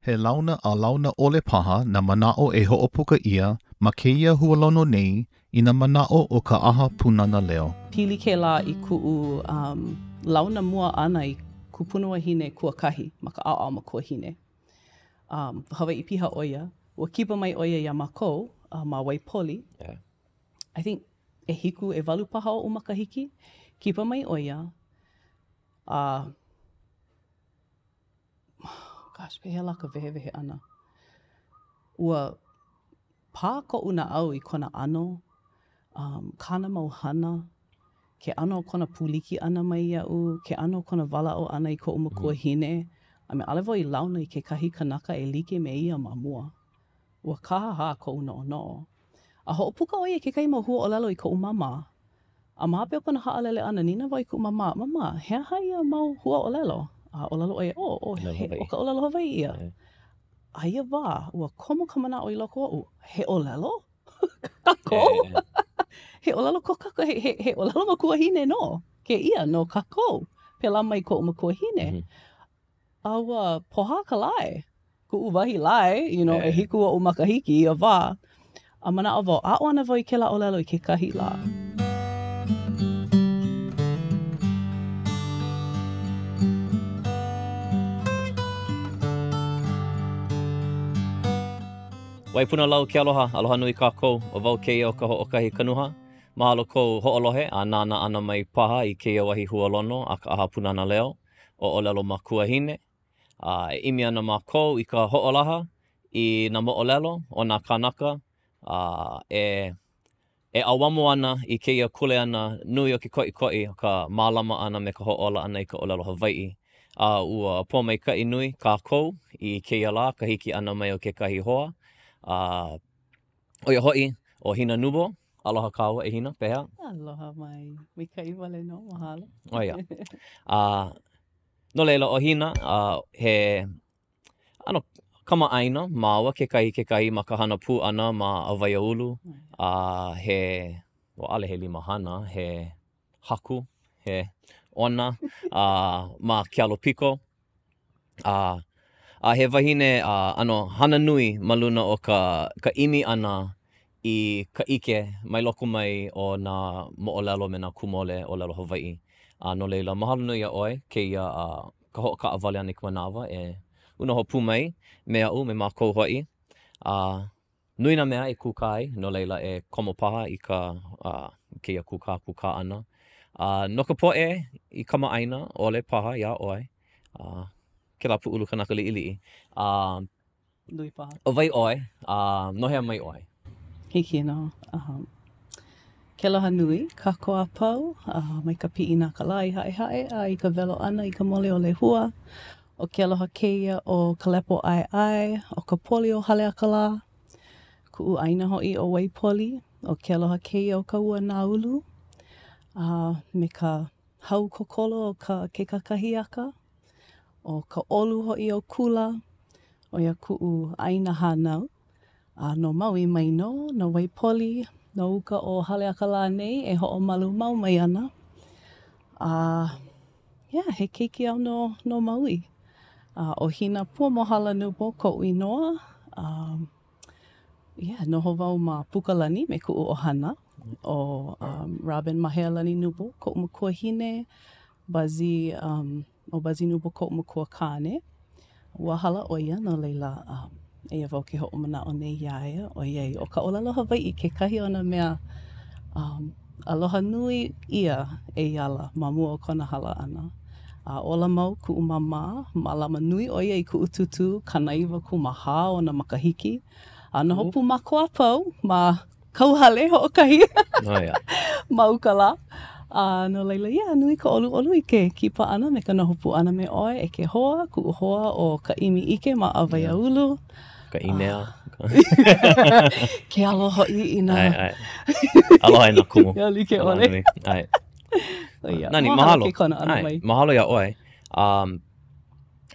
He launa a launa ʻole paha nā manaʻo e hoʻopuka ʻia ma kēia hualono nei i nā manaʻo o ka ʻAha Pūnana Leo. Pili kēlā i kuʻu um, launa mua ʻana i kupunawahine kuakahi ma ka ʻaoʻao makuahine. Um, Hawaiʻi piha ʻo ia. Ua kipa mai ʻo ia iā mākou uh, ma Waipoli. Yeah. I think ʻehiku, ʻewalu paha oʻu makahiki. Kipa mai ʻo ia. A uh, gosh, pehea lā ka wehewehe ʻana? Ua pā koʻu naʻau i kona ʻano, um, kāna mau hana, ke ʻano o kona pūliki ʻana mai iaʻu, ke ʻano o kona walaʻau ʻana i koʻu makuahine. I mean, ʻaʻole wau i launa i kekahi kanaka e like me ia ma mua. Ua kāhāhā koʻu noʻonoʻo. A hoʻopuka ʻo ia i kekahi mau huaʻōlelo i koʻu māmā. A ma hope o kona haʻalele ʻana, nīnau wau i kuʻu māmā, Māmā, he aha ia mau huaʻōlelo? A ʻōlelo ʻo ia, Oh, oh, he, ʻo ka ʻōlelo Hawaiʻi ia. A ia wā, ua komo ka manaʻo i loko oʻu, he ʻōlelo? Kākou? He ʻōlelo ko kākou, he, he, he ʻōlelo makuahine nō kēia no kākou. Pēlā mai koʻu makuahine. Mm -hmm. A ua pohā ka lae, kuʻu wahi lae, you know, ʻehiku oʻu makahiki ia wā. A manaʻo wau, aʻo ana wau i kēlā ʻōlelo i kekahi lā. Waipunalau ke aloha, aloha nui kākou. ʻO wau kēia ʻo Kahoʻokahi Kanuha. Mahalo kou hoʻolohe a nānā ʻana mai paha i kēia wahi hualono a ka ʻAha Pūnana Leo. ʻo ʻŌlelo Makuahine, a e ʻimi ana mākou i ka hoʻolaha i nā moʻolelo o nā kānaka, a e e ʻauamo ana i kēia kuleana nui o ke koʻikoʻi o ka mālama ʻana me ka hoʻōla ʻana i ka ʻōlelo Hawaiʻi. A ua pōmaikaʻi nui kākou i kēia lā ka hiki ʻana mai o kekahi hoa, a ʻo ia hoʻi ʻo Hina Nubo. Aloha kāua e Hina, pehea? Aloha mai. Maikaʻi wale nō, mahalo. ʻO ia. A no laila, ʻo Hina, a he ʻano kamaʻāina māua kekahi i kekahi ma ka hana pū ʻana ma Awaiaulu, a he, ua ʻaʻole he limahana, he haku, he ʻona, a ma Kealopiko. A, a he wahine a ʻano hana nui ma luna o ka, ka ʻimi ʻana i ka ʻike mai loko mai o nā moʻolelo me nā kūmole ʻōlelo Hawaiʻi. A no laila, mahalo nui iā ʻoe kēia a ka hoʻokaʻawale ʻana i ka manawa e noho pū mai me aʻu, me mākou hoʻi. A nui nā mea e kūkā ai, no laila e komo paha i ka uh, kēia kūkākūkā ʻana. A no ka poʻe i kamaʻāina ʻole paha iā ʻoe, uh, kēlā pūʻulu kanaka liʻiliʻi, a Nui paha. ʻO wai ʻoe, a no hea mai ʻoe? Hiki nō. Um, ke aloha nui kākou a pau, uh, mai ka piʻina a ka lā i Haʻehaʻe a i ka welo ʻana i ka mole o Lehua. ʻO ke aloha kēia o ka lepo ʻaeʻae, o ka poli o Haleakalā, kuʻu ʻāina hoʻi ʻo Waipoli. ʻO ke aloha kēia o ka ua Nāulu, a me ka hau kokolo o ka ke kakahiaka. ʻO ka ʻolu hoʻi o Kula, ʻo ia kuʻu ʻāina hānau. A no Maui mai nō, no Waipoli, no uka o Haleakalā nei e hoʻomalu mau mai ana. A yeah, he keiki au no, no Maui. A ʻo Hina Puamohala Nubul koʻu inoa. A yeah, noho wau ma Pukalani me kuʻu ʻohana. ʻO um, Robin Mahealani Nubul koʻu makuahine, Buzzy, um, ʻo Buzzy Nubul koʻu makua kāne. Ua hala ʻo ia, no laila, um, eia wau ke hoʻomanaʻo nei iā ia, ʻoiai, ʻo ka ʻōlelo Hawaiʻi kekahi o nā mea um, aloha nui ʻia e ia ala ma mua o kona hala ʻana. A ola mau kuʻu māmā, mālama nui ʻo ia i kuʻu tūtū, 94 ona makahiki, a noho pū mākou a pau ma kauhale hoʻokahi oh, yeah. ma uka lā. A no laila, yeah, nui ka ʻoluʻolu i ke kipa ʻana me ka noho pū ʻana me ʻoe e ke hoa, kuʻu hoa o ka ʻimi ʻike ma Awaiaulu. Ka ʻīnea. Ke alo hoʻi i nā... ʻAe, ʻae. Aloha e nā kumu. Mea like ʻole. ʻAe. So, yeah. Nani, mahalo. Mahalo ke kona ʻana mai. Mahalo iā ʻoe. Um,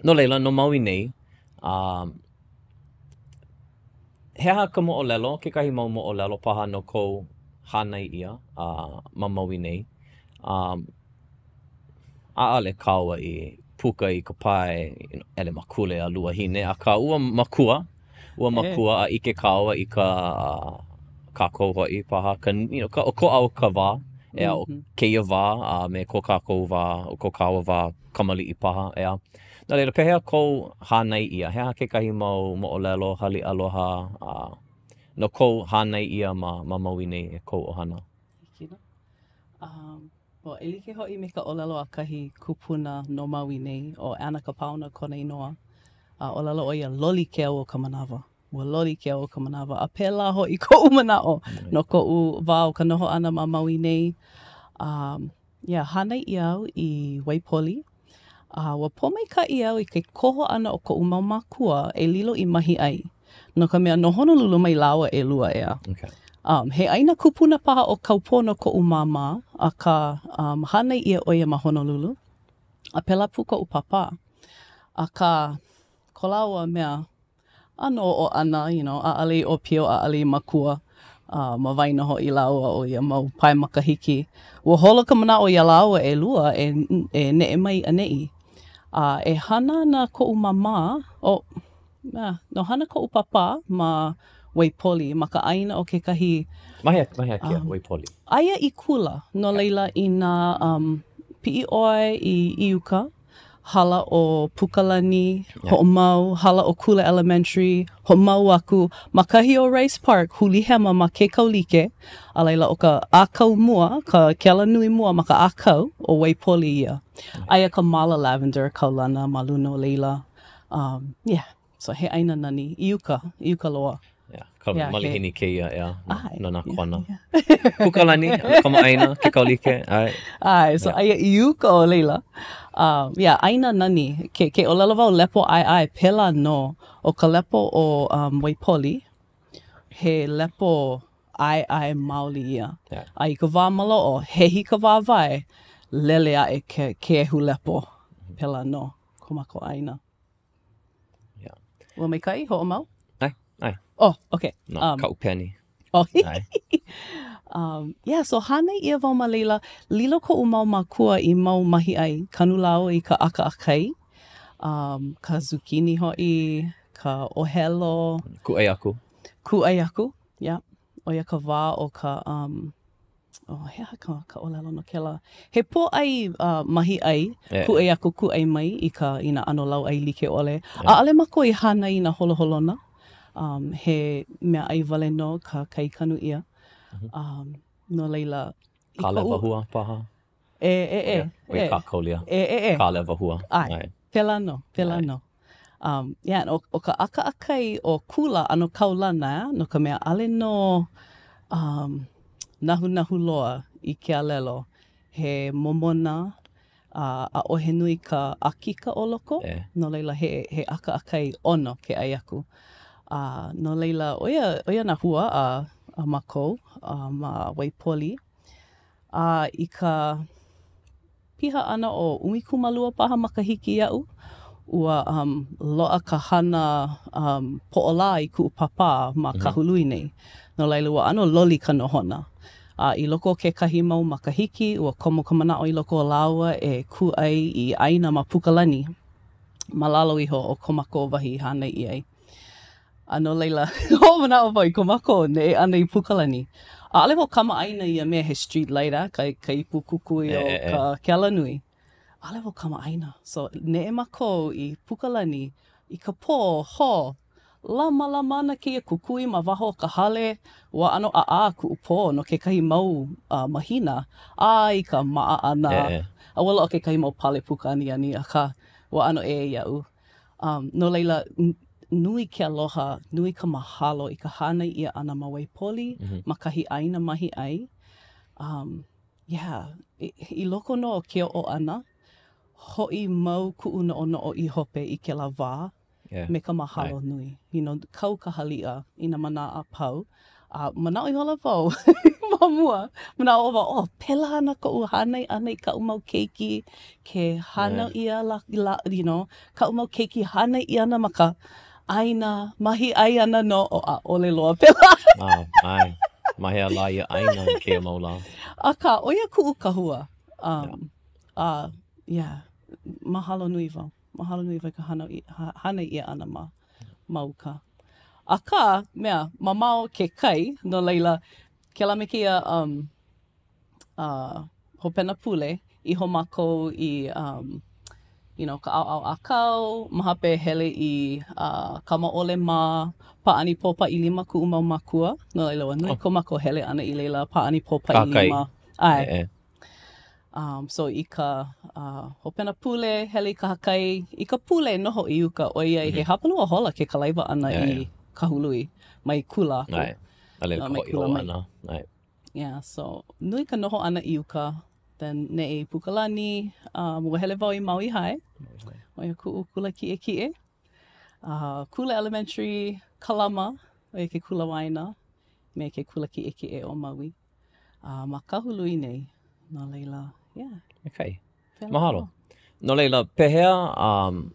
no laila, no Maui nei, um, He aha ka moʻolelo, kekahi mau moʻolelo paha no kou hānai ʻia ma Maui nei? Um, ʻaʻole kāua i. puka i ka pae you know, ʻelemakule a luahine, akā ua makua, ua makua a ʻike kāua i ka kākou hoʻi paha, ka, you know, ka ʻokoʻa o ka wā, ʻeā, o kēia wā a me ko kākou wā, o ko kāua wā kamaliʻi paha, ʻeā. No laila, pehea kou hānai ʻia? He aha kekahi mau moʻolelo haliʻa aloha a no kou hānai ʻia ma, ma Maui nei e kou ʻohana? Hikina. Um, well, e like hoʻi me ka ʻōlelo a kahi kupuna no Maui nei, ʻo Anna Kapaona kona inoa. A ʻōlelo ʻo ia, loli ke au o ka manawa. Ua loli ke au o ka manawa. A pēlā hoʻi koʻu manaʻo no koʻu wā o ka noho ʻana ma Maui nei. Um, yeah, hānai ʻia au i Waipoli. A ua pōmaikaʻi au i ke koho ʻana o koʻu mau mākua e lilo i mahiʻai, no ka mea, no Honolulu mai lāua ʻelua, ʻeā. Okay. Um, he ʻāina kupuna paha ʻo Kaupō no koʻu māmā, akā, um, hānai ʻia ʻo ia ma Honolulu, a pēlā pū koʻu pāpā. Akā, ko lāua mea, ʻano oʻo ʻana, you know, ʻaʻale i ʻōpio, ʻaʻale i makua, a ma waena hoʻi lāua o ia mau pae makahiki. Ua holo ka manaʻo iā lāua ʻelua e, e neʻe mai ʻaneʻi. A e hana ana koʻu māmā, oh, no, hana koʻu pāpā ma Waipoli, ma ka ʻāina o kekahi. Ma hea, ma hea kēia, Waipoli? Aia i Kula, no laila inā um, piʻi ʻoe i, i uka, hala ʻo Pukalani, hoʻomau, hala ʻo Kula Elementary, hoʻomau aku ma kahi o Rice Park, huli hema ma Kekaulike, a laila ʻo ka ʻākau mua, ka ke alanui mua ma ka ʻākau, ʻo Waipoli ia. Aia ka māla lavender kaulana ma luna o laila. Um, yeah. So he ʻāina nani, i uka, i uka loa. Yeah, ka yeah, malihini kēia, ʻeā, no nā kona. Pukalani, kamaʻāina, Kekaulike, ʻae. ʻAe, so yeah. aia i uka o laila. Um, yeah, ʻāina nani, ke, ke ʻōlelo wau lepo ʻaeʻae, pēlā nō. ʻO ka lepo o um, Waipoli, he lepo ʻaeʻae maoli ia. Yeah. A i ka wā maloʻo, hehi ka wāwae, lele aʻe ke, ke ehu lepo. Pēlā nō ko mākou ʻāina. Yeah. Ua maikaʻi, hoʻomau? ʻAe, ʻae. Oh, okay. No, um, kaʻu peni. Oh. ʻAe. um, yeah, so hānai ʻia wau ma laila, lilo koʻu mau mākua i mau mahiʻai, kanu lāua i ka ʻakaʻakai, um, ka zucchini hoʻi, ka ʻōhelo. Kūʻai aku. Kūʻai aku, yeah. ʻO ia ka wā o ka, um, oh, he aha ka, ka ʻōlelo no kēlā? He pōʻai uh, mahiʻai, yeah. kūʻai aku, kūʻai mai i ka, i nā ʻano lauʻai like ʻole. Yeah. ʻAʻole mākou i hānai i nā holoholona. Um, he mea ʻai wale nō ka, ka i kanu ʻia. Mm -hmm. Um, no laila... Ka lewa hua paha? E, e, e. ʻO ia kākaulia. E, e, e. Ka lewa hua. ʻAe. Pēlā nō, pēlā nō. Um, yeah, ʻo, ʻo ka ʻakaʻakai o Kula ʻano kaulana, no ka mea, ʻaʻole nō um, nahunahu loa i ke alelo. He momona, a ʻaʻohe nui ka ʻakika o loko, e. no laila he, he ʻakaʻakai ʻono ke ʻai aku. A no laila, ʻo ia, ʻo ia nā hua a, a mākou a ma Waipoli. A i ka piha ʻana o 12 paha makahiki iaʻu, ua um, loaʻa ka hana um, poʻolā i kuʻu pāpā ma mhm. Kahului nei. No laila, ua ʻano loli ka nohona. A i loko o kekahi mau makahiki, ua komo ka manaʻo i loko o lāua e kūʻai i ʻāina ma Pukalani, ma lalo iho o ko mākou wahi i hānai ʻia ai. A no laila, hoʻomanaʻo wau i ko mākou neʻe ʻana i Pukalani. ʻAʻole wau kamaʻāina ia mea he street light a, ka, ka ipu kukui o ka, ke alanui. ʻAʻole wau kamaʻāina. So, neʻe mākou i Pukalani i ka pō, hō, lamalama ana kēia kukui ma waho o ka hale. Ua ʻano ʻaʻā kuʻu pō no kekahi mau uh, mahina, a i ka maʻa ʻana. A ua loaʻa kekahi mau pale puka aniani, akā, ua ʻano ʻē iaʻu. Um, no laila, nui ke aloha, nui ka mahalo i ka hānai ʻia ʻana ma Waipoli, mm -hmm. ma kahi ʻāina mahiʻai. Um, yeah, i, i loko nō o ke oʻo ʻana, hoʻi mau kuʻu noʻonoʻo i hope i kēlā wā yeah. me ka mahalo ʻae. nui. You know, kau ka haliʻa i nā mana a pau. A manaʻo ihola wau ma mua, manaʻo wau, oh, pēlā ana koʻu hānai ʻana i kaʻu mau keiki, ke hānau ʻia la, la, you know, kaʻu mau keiki hānai ʻia ana ma ka ʻāina, mahi ʻai ana nō, oh, ʻaʻole loa pēlā. Oh, ʻae. Ma hea lā ia ʻāina i kēia mau lā? Akā, ʻo ia kuʻu kahua. Um, yeah. Uh, yeah. Mahalo nui wau. Mahalo nui wau i ka hana, hānai ʻia ʻana ma, ma uka. Akā, mea, mamao ke kai, no laila, kēlā me kēia um, uh, hopena pule, iho mākou i um, you know, ka ʻaoʻao ʻākau, ma hope hele i uh, Kamaʻole mā, pāʻani pō paʻilima kuʻu mau mākua, no laila ua nui oh. ko mākou hele ʻana i laila pāʻani pō paʻilima. ʻAe. E, e. Um, so i ka uh, hopena pule, hele i kahakai, i ka pule noho i uka, ʻoiai mm -hmm. he hapalua hola ke kalaiwa ʻana yeah, i yeah. Kahului, mai kula aku. ʻAe. A laila ka hoʻi hou ʻana. ʻAe. Yeah, so nui ka noho ʻana i uka, then neʻe i Pukalani, um, ua hele wau i Maui High, ʻo ia kuʻu kula kiʻekiʻe. Uh, Kula Elementary, Kalama, ʻo ia ke kula waena, me ke kula kiʻekiʻe o Maui. Uh, ma Kahului nei, no laila, yeah. Okay. Mahalo. No laila, pehea, um,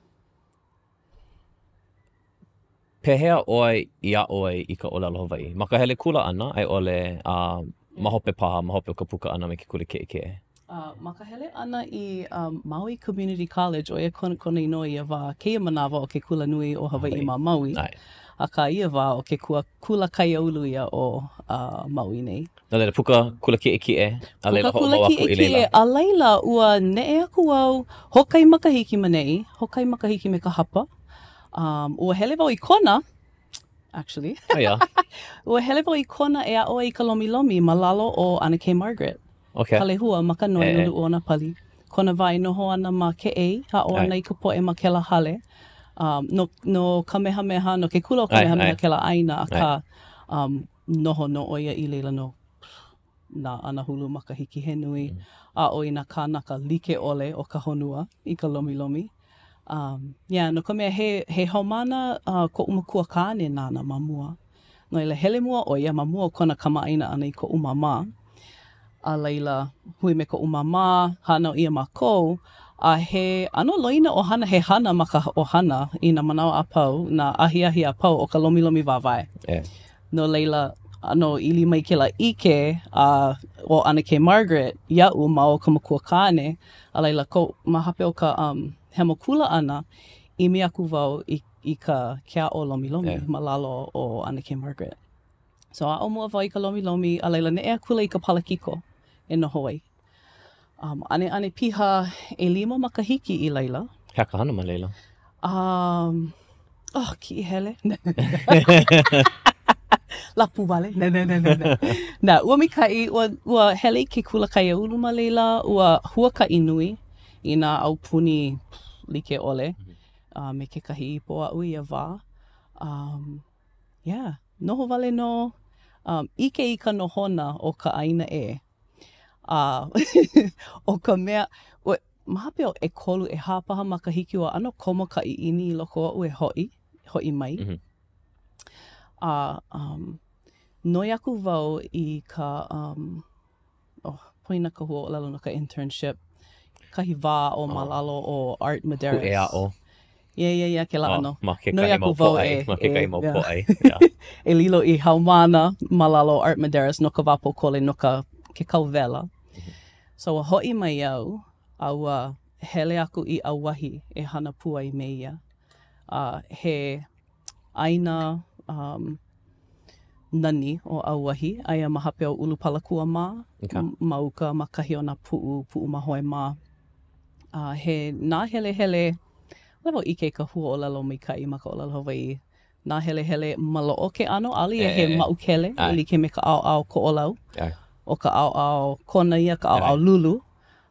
Pehea ʻoe i aʻo ai i ka ʻōlelo Hawaiʻi? Ma ka hele kula ʻana, a i ʻole uh, ma hope paha, ma hope o ka puka ʻana mai ke kula kiʻekiʻe? Uh, ma ka hele ʻana i um, Maui Community College, ʻo ia kona, kona inoa ia wā, kēia manawa ʻo ke kula nui o Hawaiʻi ma Maui, ʻAe. akā ia wā ʻo ke kua, kula kaiaulu ia o uh, Maui nei. No laila, puka kula kiʻekiʻe, a laila Puka kula hoʻomau aku i laila. kiʻekiʻe, a laila ua neʻe aku au, hoʻokahi makahiki ma neʻi, hoʻokahi makahiki me ka hapa. Um, ua hele wau i Kona, actually. Oh, yeah. ua hele wau i Kona e aʻo ai i ka lomilomi ma lalo o ʻAnakē Margaret. Okay. Kalehua ma ka noe E, no e. Luʻuonapali. Kona wā e noho ana ma Keʻei, aʻo ana i ka poʻe ma kēlā hale. Um, no, no Kamehameha, no ke kula o Kamehameha kēlā ʻāina, akā, um, noho nō ʻo ia i laila no nā anahulu makahiki he nui, aʻo i nā kānaka like ʻole o ka honua i ka lomilomi. Um, yeah, no ka mea, he, he haumāna uh, koʻu makua kāne nāna ma mua. No laila, hele mua ʻo ia ma mua o kona kamaʻāina ʻana i koʻu māmā. A laila, hui me koʻu māmā, hānau ʻia mākou, a he ʻano loina ʻohana, he hana ma ka ʻohana i nā manawa a pau, nā ahiahi a pau o ka lomilomi wāwae. Yeah. No laila, ʻano ili mai kēlā ʻike a ʻo ʻAnakē Margaret iaʻu ma o ka makua kāne, a laila, ko, ma hope o ka um, hemo kula ʻana, ʻimi aku wau i, i ka ke aʻo lomilomi Yeah. ma lalo o ʻAnakē Margaret. So aʻo mua wau i ka lomilomi, a laila neʻe akula i ka palakiko e noho ai. Um, ʻaneʻane piha ʻelima makahiki i laila. He aha ka hana ma laila? Um, oh, kiʻi hele. Lapuwale. Nē, nē, nē, nē, nē. Nā, ua maikaʻi, ua, ua hele i ke kula kaiāulu ma laila, ua huakaʻi nui i nā aupuni like ʻole, uh, me kekahi ipo aʻu i ia wā. Um, yeah, noho wale nō, um, ʻike i ka nohona o ka ʻāina ʻē. A ʻo ka mea, ua, ma hope o ʻekolu, ʻehā paha makahiki, ua ʻano komo ka ʻiʻini i loko oʻu e hoʻi, hoʻi mai. Mm -hmm. A um, noi aku wau i ka, um, oh, poina ka huaʻōlelo no ka internship, kahi wā aʻo ma oh. lalo o Art Medeiros. Huʻe aʻo. Yeah, yeah, yeah, kēlā oh, ʻano. Ma kekahi mau pōʻai, e, ma kekahi mau pōʻai. Yeah. e lilo i haumāna ma lalo o Art Medeiros no ka wā pōkole no ka ke kau wela. Mm -hmm. So ua hoʻi mai au a ua hele aku i ʻAuwahi e hana pū ai me ia. Uh, he ʻāina um, nani ʻo ʻAuwahi, aia ma hope o ʻUlupalakua mā, okay. ma uka ma kahi o nā puʻu, Puʻumahoe mā. Uh, he nāhelehele ʻAʻole wau ʻike i ka huaʻōlelo maikaʻi ma ka ʻōlelo Hawaiʻi. Nāhelehele maloʻo ke ʻano, ʻaʻole ia he maʻukele e like me ka ʻaoʻao Koʻolau. ʻO ka ʻaoʻao Kona ia, ka ʻaoʻao lulu.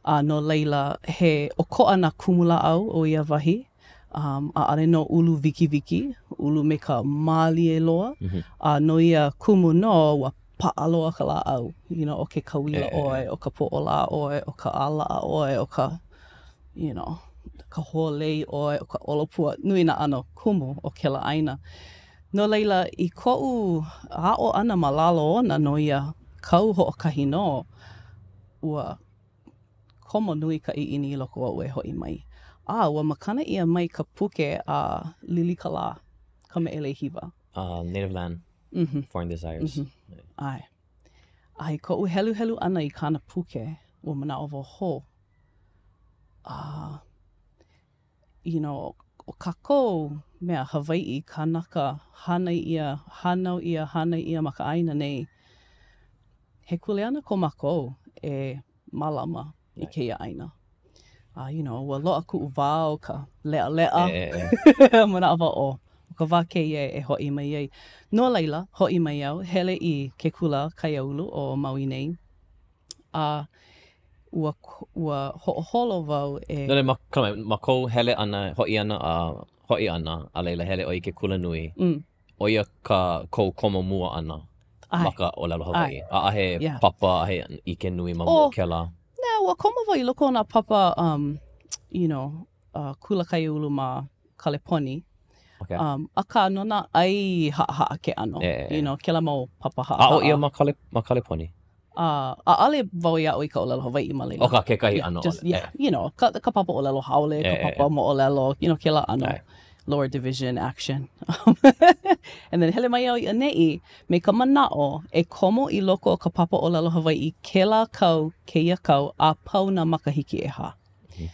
A no laila, he ʻokoʻa nā kumulāʻau o ia wahi. Um, ʻaʻole nō ulu wikiwiki, ulu me ka mālie loa. A no ia kumu nō, ua paʻa loa ka lāʻau. You know, ʻo ke kauila ʻoe, ʻo ka poʻolā ʻoe, ʻo ka ʻālaʻa ʻoe, ʻo ka you know, ka hōlei ʻoe, ʻo ka ʻolopua, nui nā ʻano kumu o kēlā ʻāina. No laila, i koʻu aʻo ʻana ma lalo ona no ia kau hoʻokahi nō, ua komo nui ka ʻiʻini i loko oʻu e hoʻi mai. A ua makana ʻia mai ka puke a Lilikalā Kameʻeleihiwa. Uh, Native Land, mm -hmm. Foreign Desires. Mm -hmm. ʻAe. A i koʻu heluhelu ʻana i kāna puke, ua manaʻo wau, hō, a. you know, ʻo kākou mea Hawaiʻi, kānaka hānai ʻia, hānau ʻia, hānai ʻia ma ka ʻāina nei, he kuleana ko mākou e mālama i kēia ʻāina. A, you know, ua loaʻa kuʻu wā o ka leʻaleʻa. Manaʻo wau, ʻo, ʻo ka wā kēia e hoʻi mai ai. No laila, hoʻi mai au, hele i ke kula kaiāulu o Maui nei. A ua, ua hoʻoholo wau e. No laila, ma, ma kou hele ʻana, hoʻi ʻana a hoʻi ʻana, a laila hele ʻoe i ke kulanui. Mm. ʻO ia ka kou komo mua ʻana ma ka ʻōlelo Hawaiʻi. ʻAʻahe yeah. papa, ʻaʻahe ʻike nui ma mua o oh, kēlā. Nā, ua komo wau i loko o nā papa, um, you know, uh, kula kaiāulu ma Kaleponi. Okay. Um, akā, no nā ʻai haʻahaʻa ke ʻano. E, e, e. You know, kēlā mau papa haʻahaʻa. Aʻo ʻia ma, Kale, ma Kaleponi? Uh, ʻaʻole wau i aʻo i ka ʻōlelo Hawaiʻi ma laila. ʻO ka kekahi ʻano yeah, just, yeah, you know, ka, ka papa ʻōlelo haole, ka papa moʻolelo, you know, kēlā ʻano. Lower division action. And then hele mai au i ʻaneʻi me ka manaʻo e komo i loko o ka papa ʻōlelo Hawaiʻi kēlā kau, kēia kau, a pau nā makahiki ʻehā. Mm -hmm.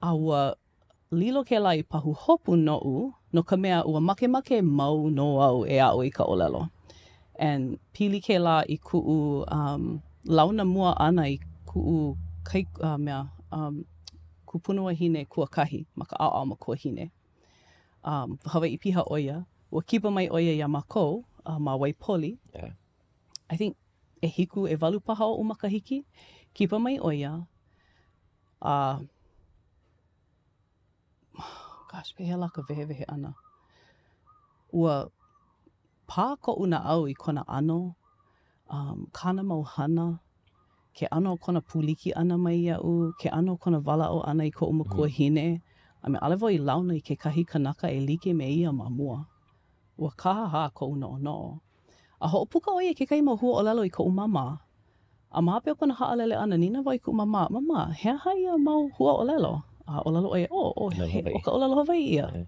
A ua Lilo kēlā i pahuhopu noʻu, no ka mea, ua makemake mau nō au e aʻo i ka ʻōlelo. And pili kēlā i kuʻu um, launa mua ʻana i kuʻu kai, uh, mea, um, kupunawahine kuakahi ma ka ʻaoʻao makuahine. Um, Hawaiʻi piha ʻo ia. Ua kipa mai ʻo ia iā mākou uh, ma Waipoli. Yeah. I think ʻehiku, ʻewalu paha oʻu makahiki. Kipa mai ʻo ia. A, gosh, pehea lā ka wehewehe ʻana? Ua pā koʻu naʻau i kona ʻano, um, kāna mau hana, ke ʻano o kona pūliki ʻana mai iaʻu, ke ʻano o kona walaʻau ʻana i koʻu makuahine. I mean, ʻaʻole wau i launa i kekahi kanaka e like me ia ma mua. Ua kāhāhā koʻu noʻonoʻo. A hoʻopuka ʻo ia i kekahi mau huaʻōlelo i koʻu māmā. A ma hope o kona haʻalele ʻana, nīnau wau i kuʻu māmā, Māmā, he aha ia mau huaʻōlelo? A ʻōlelo ʻo ia, Oh, oh, he, ʻo ka ʻōlelo Hawaiʻi ia.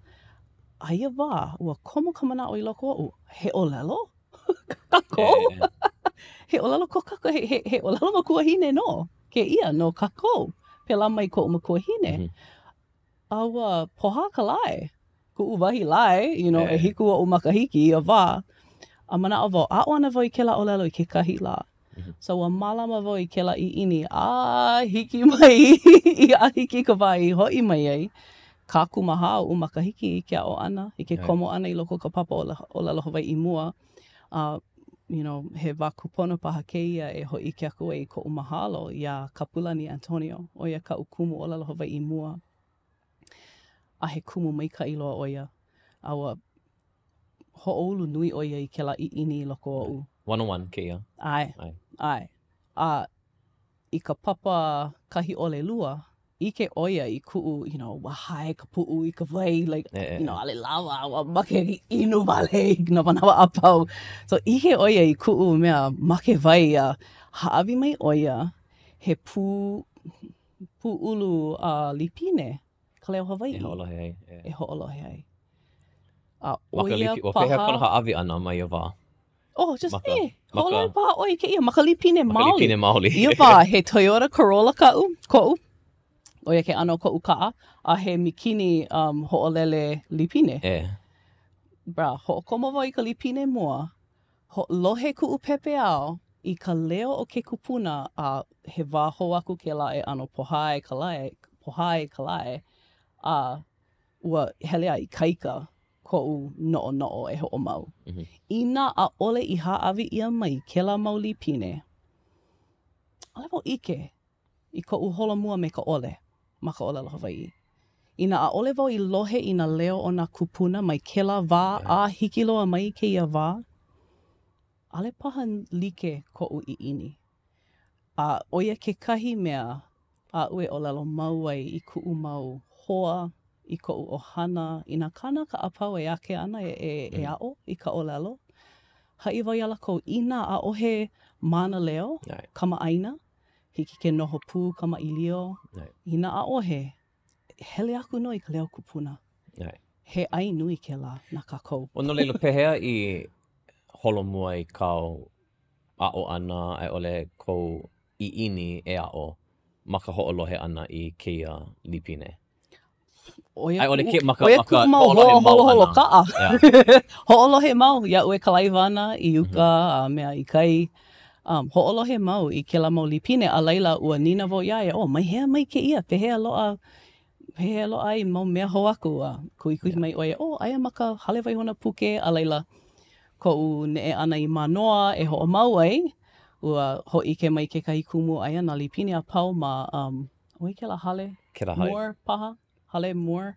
A ia wā, ua komo ka manaʻo i loko oʻu, he ʻōlelo? Kākou? He ʻōlelo ko kākou, he, he, he ʻōlelo makuahine nō kēia no kākou. Pēlā mai koʻu makuahine. Mm -hmm. A ua pohā ka lae, kuʻu wahi lae, you know, ʻehiku oʻu makahiki ia wā. A manaʻo wau, aʻo ana wau i kēlā ʻōlelo i kekahi lā. So ua mālama wau i kēlā ʻiʻini a hiki mai, a hiki ka wā i hoʻi mai ai, kākūmāhā oʻu makahiki i ke aʻo ʻana, i ke komo ʻana i loko o ka papa ʻōlelo Hawaiʻi mua. A, you know, he wā kūpono paha kēia e hōʻike aku ai i koʻu mahalo iā Kapulani Antonio, ʻo ia kaʻu kumu ʻōlelo Hawaiʻi mua. A he kumu maikaʻi loa ʻo ia. A ua hoʻoulu nui ʻo ia i kēlā ʻiʻini i loko oʻu. 101 kēia. ʻAe. ʻAe. ʻAe. A i ka papa kahi ʻole lua, ʻike ʻo ia i kuʻu, you know, ua hae ka puʻu i ka wai, like, you know, ʻaʻole lawa, ua make inu wale i nā manawa a pau. So, ʻike ʻo ia i kuʻu mea make wai a hāʻawi mai ʻo ia he pū, pūʻulu uh, līpine, ka leo Hawaiʻi. E hoʻolohe ai. Yeah. E hoʻolohe ai. A ʻo ia paha... Pehea kona hāʻawi ʻana ma ia wā? Oh, just ma ka, eh, hoʻolohe paha ʻoe i kēia, ma ka līpine maoli. Ma ka līpine maoli. Ia wā, he Toyota Corolla kaʻu, koʻu. ʻO ia ke ʻano o koʻu kaʻa, a he mikini um, hoʻolele līpine. Eh. Brah, hoʻokomo wau i ka līpine mua, lohe kuʻu pepeiao i ka leo o ke kupuna, a he wā hou aku kēlā e ʻano pohā ai ka lae, pohā ai ka lae, a ua hele a ikaika koʻu noʻonoʻo e hoʻomau. Inā ʻaʻole i hāʻawi ʻia mai kēlā mau līpine, ʻaʻole wau ʻike i koʻu holomua me ka ʻole ma ka ʻōlelo Hawaiʻi. Inā ʻaʻole wau i lohe i nā leo o nā kūpuna mai kēlā wā a hiki loa mai i kēia wā, ʻaʻole paha like koʻu ʻiʻini. A ʻo ia kekahi mea aʻu e ʻōlelo mau ai i kuʻu mau hoa, i koʻu ʻohana, i nā kānaka a pau e ake ana e, e, e mm. aʻo i ka ʻōlelo. Haʻi wau iā lākou, inā ʻaʻohe mānaleo, kamaʻāina, hiki ke noho pū kamaʻilio, inā ʻaʻohe, hele aku nō i ka leo kupuna. He ʻai nui kēlā na kākou. No laila, pehea i holomua ai kāu aʻo ʻana a i ʻole kou ʻiʻini e aʻo ma ka hoʻolohe ʻana i kēia līpine? ʻO ia A i ʻole ke, ma ka, ʻo ia ma ka kuʻu mau hoʻolohe hoa mau holoholo ʻana. kaʻa. Yeah. Hoʻolohe mau iaʻu e kalaiwa ana i uka a mea i kai. Um, hoʻolohe mau i kēlā mau lipine, a laila ua nīnau wau iā ia, oh, mai hea mai kēia, pehea loaʻa, pehea loaʻa ai mau mea hou aku, a kuhikuhi mai ʻo ia, oh, aia ma ka hale waihona puke, a laila koʻu neʻe ʻana i Mānoa e hoʻomau ai, ua hōʻike mai kekahi kumu aia nā lipine a pau ma, um, ʻo wai kēlā hale? Kēlā hale. Moore paha? Hale Moore?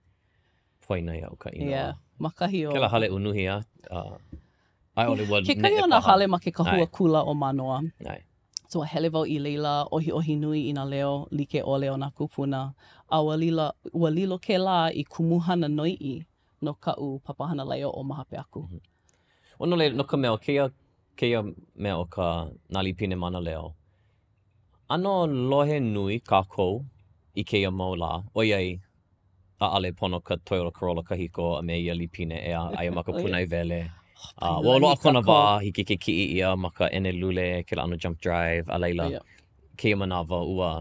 Poina iaʻu ka inoa. Yeah, ma kahi o. Kēlā hale unuhi a, uh, a i ʻole ua Kekahi neʻe o nā paha. hale ma ke kahua ʻAe. kula o Mānoa. ʻAe. So ua hele wau i laila, ʻohiʻohi nui i nā leo like ʻole o nā kūpuna, a ua lilo, ua lilo kēlā i kumuhana noiʻi no kaʻu papahana laeoʻo ma hope aku. Mm -hmm. O no laila, no ka mea, o kēia, kēia mea o ka nā lipine mānaleo, ʻano lohe nui kākou i kēia mau lā, ʻoiai ʻaʻale pono ka Toyota Corolla kahiko a me ia lipine ʻeā, aia ma ka pūnaewele. Uh, ua loaʻa kona wā, hiki ke kiʻi ʻia ma ka ʻenelule, kēlā ʻano jump drive, a laila, kēia manawa ua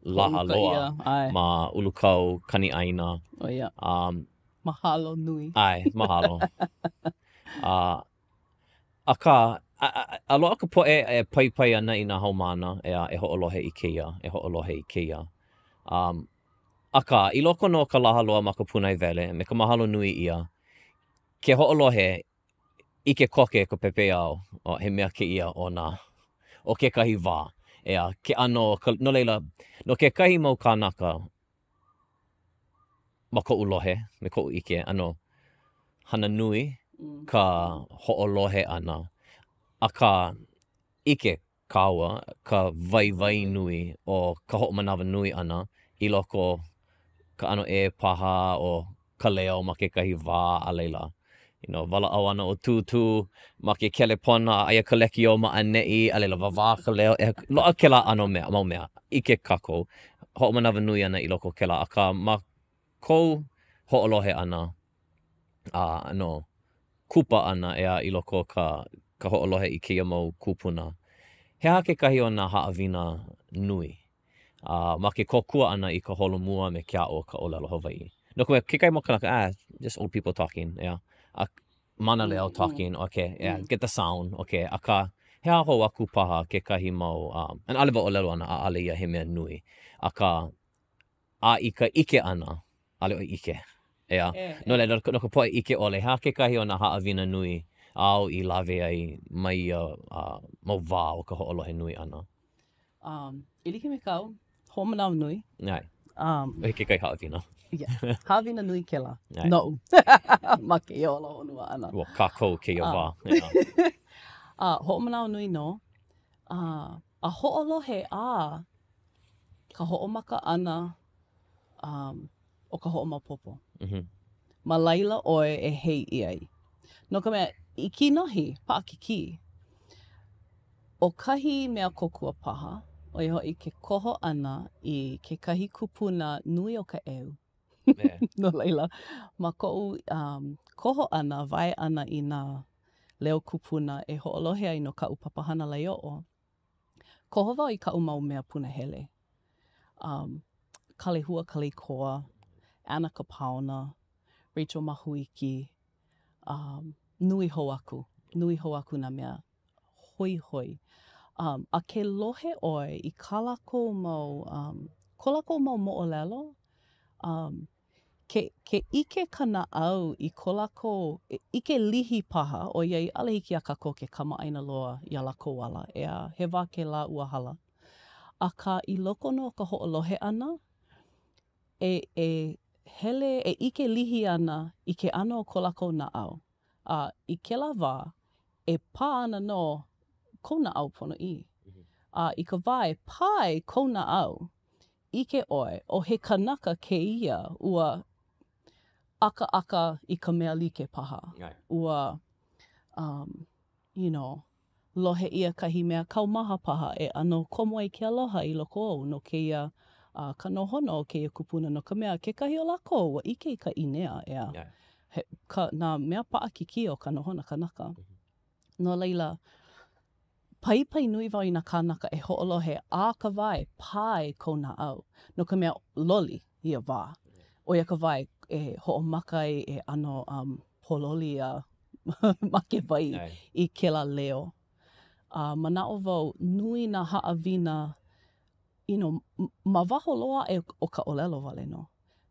laha loa ma Ulukau, Kaniʻāina. Oh, yeah. Um, mahalo nui. ʻAe, mahalo. Uh, Akā, a, a, a loaʻa ka poʻe e paipai ana i nā haumāna, ʻeā, e hoʻolohe i kēia, e hoʻolohe i kēia. Um, akā, i loko nō o ka laha loa ma ka pūnaewele, me ka mahalo nui ʻia, ke hoʻolohe, ʻike koke ka pepeiao, oh, he mea kēia o nā, o kekahi wā, ʻeā, ke ʻano, ka, no laila, no kekahi mau kānaka, ma koʻu lohe, me koʻu ʻike, ʻano hana nui ka hoʻolohe ʻana. Akā, ʻike kāua ka waiwai nui o ka hoʻomanawanui ʻana i loko ka ʻano ʻē paha o ka leo ma kekahi wā, a laila, you know, walaʻau ana ʻo Tūtū ma ke kelepona, aia ka lekiō ma ʻaneʻi, a laila wawā ka leo, e, loaʻa kēlā ʻano mea, mau mea. ʻIke kākou, hoʻomanawanui ana i loko o kēlā, akā ma kou hoʻolohe ʻana, a ʻano kupa ʻana, ʻeā, i loko o ka, ka hoʻolohe i kēia mau kūpuna, he aha kekahi o nā haʻawina nui a ma ke kōkua ʻana i ka holomua me ke aʻo o ka ʻōlelo Hawaiʻi. No ka mea, kekahi mau kanaka, ah, just old people talking, yeah. A mānaleo talking, okay, yeah, get the sound, okay. Akā, he aha hou aku paha kekahi mau, um, and ʻaʻole wau ʻōlelo ana ʻaʻale ia he mea nui, akā, a i ka ʻike ʻana, ʻaʻole ʻoe ʻike, ʻeā? No laila, no ka poʻe ʻike ʻole, he aha kekahi o nā haʻawina nui āu i lawe ai mai ia uh, mau wā o ka hoʻolohe nui ʻana? Um, e like me kāu, hoʻomanawanui. ʻAe. Um, ʻO ia kekahi haʻawina. yeah. Haʻawina nui kēlā. ʻAe. Noʻu. Ma kēia ola honua ʻana. Ua kākou kēia wā. Uh, uh, hoʻomanawanui nō. Uh, a hoʻolohe a ka hoʻomaka ʻana um, o ka hoʻomaopopo. Mm -hmm. Ma laila ʻoe e hei ʻia ai. No ka mea, i kinohi, paʻakikī. ʻO kahi mea kōkua paha, ʻo ia hoʻi ke koho ʻana i kekahi kupuna nui o ka ʻeu. Yeah. no laila, ma koʻu um, koho ʻana, wae ʻana i nā leo kupuna e hoʻolohe ai no kaʻu papahana laeoʻo, Koho wau i kaʻu mau mea punahele. Um, Kalehua Kaleikoa, Anna Kapaona, Rachel Mahuiki, um, nui hou aku, nui hou aku nā mea hoihoi. Um, a ke lohe ʻoe i kā lākou mau, um, ko lākou mau moʻolelo, um, Ke, ke ʻike ka naʻau i ko lākou ʻike lihi paha, ʻoiai ʻaʻole hiki iā kākou ke kamaʻāina loa iā lākou ala, ʻeā, he wā kēlā ua hala. Akā, i loko nō o ka hoʻolohe ʻana, e, e hele, e ʻike lihi ana i ke ʻano o ko lākou naʻau. A i kēlā wā, e pā ana nō kou naʻau ponoʻī. A i ka wā e pā ai kou naʻau, ʻike ʻoe, ʻo he kanaka kēia, ua ʻakaʻaka i ka mea like paha. Ua, um, you know, lohe ʻia kahi mea kaumaha paha e ʻano komo ai ke aloha i loko ou no kēia, uh, ka nohona o kēia kupuna, no ka mea, kekahi o lākou, ua ʻike i ka ʻīnea, ʻeā, he, ka, nā mea paʻakikī o ka nohona kanaka. No laila, Paipai nui wau i nā kānaka e hoʻolohe a ka wā e pā ai kou naʻau, no ka mea, loli ia wā. ʻO ia ka wā e. e hoʻomaka ai e ʻano um, pōloli a make wai i kēlā leo. A manaʻo wau, nui nā haʻawina, you know, ma waho loa aʻe o ka ʻōlelo wale nō,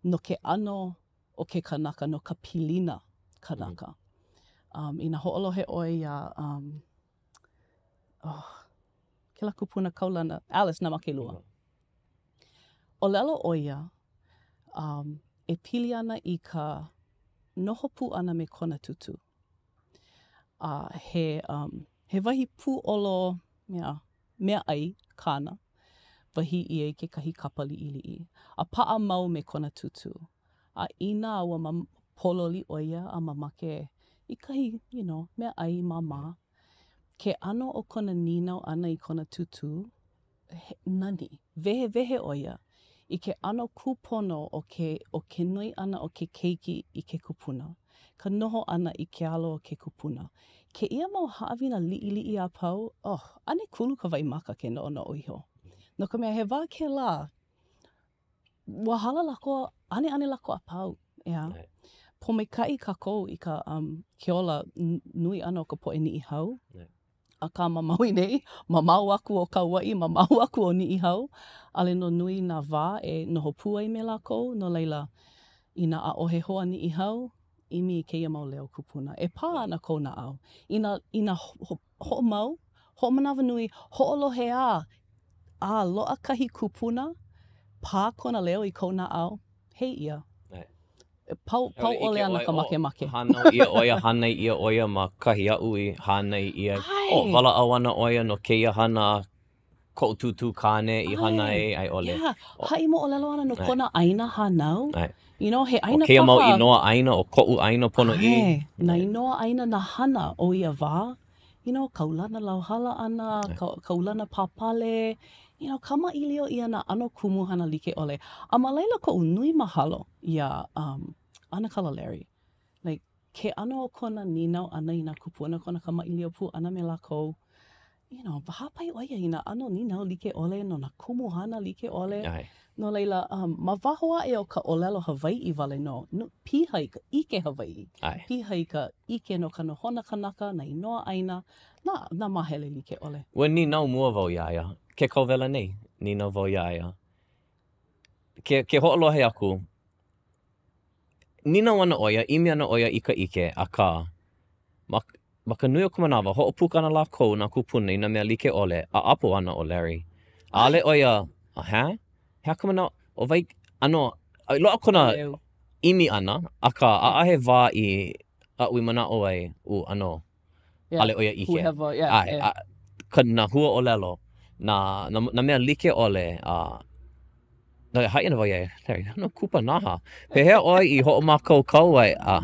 no ke ʻano o ke kanaka, no ka pilina kanaka. Um, inā hoʻolohe ʻoe iā, um, oh, kēlā kupuna kaulana, Alice Namakelua. ʻŌlelo ʻo ia, um, e pili ana i ka noho pū ʻana me kona tūtū. A he, um, he wahi pūʻolo mea, meaʻai kāna, wahī ʻia i kekahi kapa liʻiliʻi, a paʻa mau me kona tūtū. A inā ua ma, pōloli ʻo ia a mamake i kahi, you know, meaʻai māmā, ke ʻano o kona nīnau ʻana i kona tūtū, he nani. Wehewehe ʻo ia i ke ʻano kūpono o ke o ke noi ʻana o ke keiki i ke kupuna, ka noho ʻana i ke alo o ke kupuna. Kēia mau haʻawina liʻiliʻi a pau, oh, ʻane kulu ka waimaka ke noʻonoʻo iho. No ka mea, he wā kēlā, ua hala lākou, ʻaneʻane lākou a pau, ʻeā? Pōmaikaʻi kākou i ka um, ke ola nui ʻana o ka poʻe Niʻihau. Akā ma Maui nei, mamao aku ʻo Kauaʻi, mamao aku ʻo Niʻihau, ʻaʻole nō nui nā wā e noho pū ai me lākou, no laila, inā ʻaʻohe hoa Niʻihau, ʻimi i kēia mau leo kupuna. E pā ana kou naʻau. Inā, inā hoʻomau, hoʻomanawanui, hoʻolohe a, a loaʻa kahi kupuna, pā kona leo i kou naʻau, hei ia. Pau, pau ʻole ana ka makemake. Hānau ʻia ʻo ia, hānai ʻia ʻo ia ma kahi aʻu i hānai ʻia. ʻAe. Oh, walaʻau ana ʻo ia no kēia hana a koʻu tūtū kāne i hana ai, a i ʻole. Yeah. Haʻi moʻolelo ana no kona ʻāina hānau. ʻAe. You know, he ʻāina paha. ʻO kēia mau inoa ʻāina ʻo koʻu ʻāina ponoʻī. ʻAe. Nā inoa ʻāina nā hana o ia wā. You know, kaulana lauhala ʻana, ka, kaulana pāpale, you know, kamaʻilio ʻia nā ʻano kumuhana like ʻole. A ma laila koʻu nui mahalo iā um, ʻAnakala Larry. Like, ke ʻano o kona nīnau ʻana i nā kūpuna, kona kamaʻilio pū ʻana me lākou, you know, hāpai ʻo ia i nā ʻano nīnau like ʻole no nā kumuhana like ʻole. ʻAe. No laila, um, ma waho aʻe o ka ʻōlelo Hawaiʻi wale nō, nu, piha i ka ʻike Hawaiʻi, ʻAe. piha i ka ʻike no ka nohona kanaka, nā inoa ʻāina, nā, nā māhele like ʻole. Ua nīnau mua wau iā ia, ke kauwela nei, nīnau wau iā ia. Ke, ke hoʻolohe aku, nīnau ana ʻo ia, ʻimi ana ʻo ia i ka ʻike, akā, ma, ma ka nui o ka manawa, hoʻopuka ana lākou, nā kūpuna, i nā mea like ʻole, a ʻapo ana ʻo Larry. ʻAʻole ʻo ia, hā? He aha ka manaʻo, ʻo wai, ʻano, loaʻa kona ʻimi ʻana, akā, ʻaʻahe wā i aʻu i manaʻo ai, ʻu, ʻano, ʻaʻole ʻo ia ʻike. ʻAe, a, ka, nā hua ʻōlelo, nā, nā, nā mea like ʻole, a, no, haʻi ana wau iā ia, Larry, ʻano kupanaha. Pehea ʻoe i hoʻomākaukau ai, a.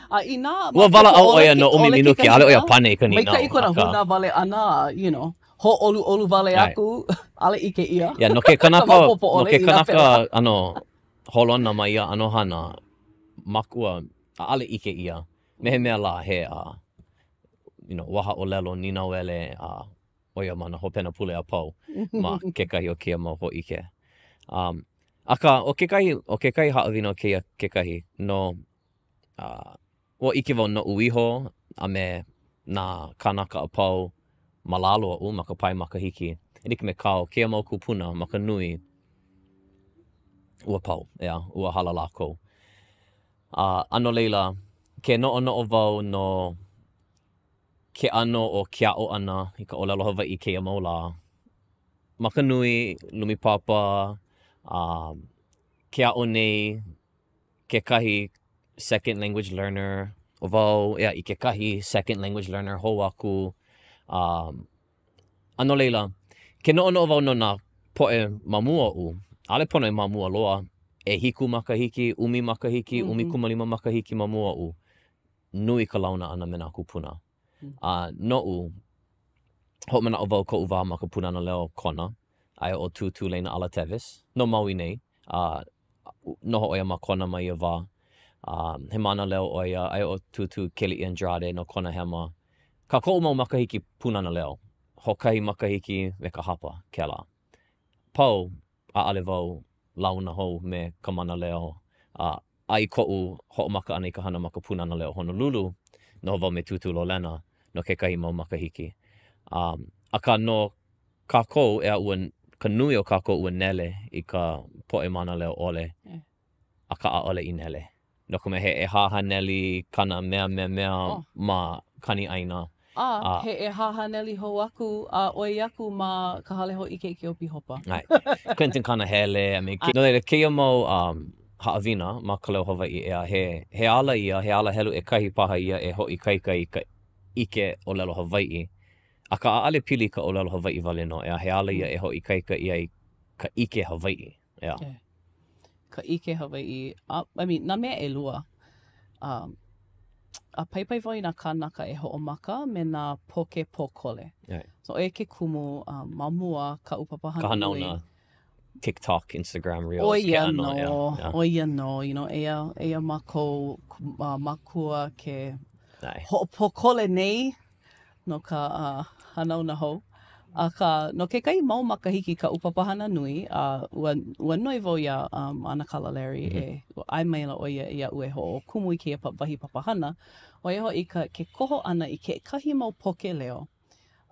A inā Ua walaʻau ʻo ia no ʻumi minuke, ʻaʻole ʻo ia pane i ka nīnau. Maikaʻi kona hūnā wale ʻana, you know, hōʻoluʻolu wale aku, ʻaʻole ʻike ʻia. Yeah, no ke kanaka, no ke kanaka ʻano holona ma ia ʻano hana, makua, ʻaʻole ʻike ʻia. Me he mea lā, he, uh, you know, waha ʻōlelo nīnauele, a uh, ʻo ia ma nā hopena pule a pau ma kekahi o kēia mau hōʻike. Um, akā, ʻo kekahi, ʻo kekahi haʻawina o kēia kekahi, no, uh, ua ʻike wau noʻu iho a me nā kānaka a pau ma lalo oʻu ma ka pae makahiki, e like me kāu, kēia mau kūpuna ma ka nui, ua pau, ʻeā, ua hala lākou. A, a no laila, ke noʻonoʻo wau no ke ʻano o ke aʻo ʻana i ka ʻōlelo Hawaiʻi kēia mau lā, ma ka nui, lumi papa, a ke aʻo nei kekahi second language learner, ʻo wau, ʻeā, i kekahi second language learner hou aku. A, a no laila, ke noʻonoʻo wau no nā poʻe ma mua oʻu, ʻaʻole pono e ma mua loa, ʻehiku makahiki, ʻumi makahiki, ʻumikūmālima makahiki ma mua oʻu, nui ka launa ʻana me nā kūpuna. A noʻu, hoʻomanaʻo wau koʻu wā ma ka Pūnana Leo Kona, aia ʻo Tūtū Leinaʻala Tevis, no Maui nei, a noho ʻo ia ma Kona ma ia wā. A he mānaleo ʻo ia, aia ʻo Tūtū Keliʻi Andrade no Kona Hema. Kā koʻu mau makahiki Pūnana Leo, hoʻokahi makahiki me ka hapa kēlā. Pau, ʻaʻole wau launa hou me ka mānaleo, a. A i koʻu hoʻomaka ʻana i ka hana ma ka Pūnana Leo Honolulu, noho wau me Tūtū Lolena no kekahi mau makahiki. Um, akā no kākou, ʻeā, ua, ka nui o kākou ua nele i ka poʻe mānaleo ʻole, akā ʻaʻole i nele. No ka mea, he ʻehā haneli kana mea mea mea oh. ma Kaniʻāina. A, a he ʻehā haneli hou aku a ʻoi aku ma ka Hale Hōʻikeʻike o Pīhopa. ʻAe. Clinton Kanahele, a me, no laila, kēia mau um, haʻawina ma ka leo Hawaiʻi, ʻeā, he, he ala ia, he ala helu ʻekahi paha ia e hoʻoikaika i ka ʻike ʻōlelo Hawaiʻi. Akā, ʻaʻole pili ka ʻōlelo Hawaiʻi wale nō, ʻeā, he ala ia e hoʻoikaika ʻia ai ka ʻike Hawaiʻi, ʻeā. Yeah. Ka ʻike Hawaiʻi, uh, I mean, nā mea ʻelua. Um, a paipai wau i nā kānaka e hoʻomaka me nā poke pōkole. Yeah. So, ʻo ia ke kumu um, ma mua kaʻu papahana Ka hanauna TikTok, Instagram Reels, ʻO ia nō, ʻo ia nō, you know, eia, eia mākou uh, mākua ke hoʻopōkole nei no ka uh, hanauna hou. Akā, no kekahi mau makahiki kaʻu papahana nui, a uh, ua, ua noi wau iā um, ʻAnakala Larry mm -hmm. e ua ʻae maila ʻo ia iaʻu e hoʻokumu i kēia pa, wahi papahana, ʻo ia hoʻi ka, ke koho ʻana i kekahi mau poke leo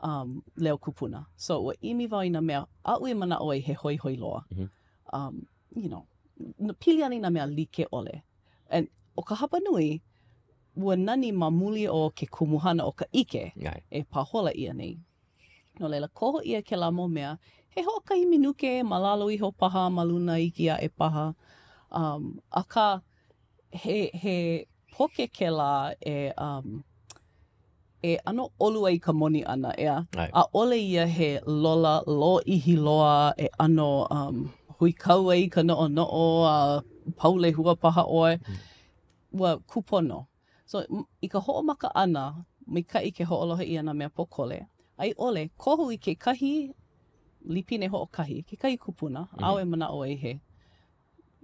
um, leo kupuna. So, ua ʻimi wau i nā mea aʻu i manaʻo ai he hoihoi loa. Mm -hmm. Um, you know, pili ana i nā mea like ʻole. And ʻo ka hapa nui, ua nani ma muli o ke kumuhana o ka ʻike e pāhola ʻia nei. No laila, koho ʻia kēlā mau mea, he hoʻokahi minuke ma lalo iho paha, ma luna iki aʻe paha. Um, akā, he, he poke kēlā e, um, e ʻano ʻolu ai ka moni ʻana, ʻeā? ʻAʻole ia he lola lōʻihi loa e ʻano um, huikau ai ka noʻonoʻo a pau lehua paha ʻoe. Ua kūpono. So, i ka hoʻomaka ʻana, maikaʻi ke hoʻolohe ʻia nā mea pōkole, a i ʻole, koho i kekahi lipine hoʻokahi, kekahi kupuna, mm -hmm. āu e manaʻo ai he,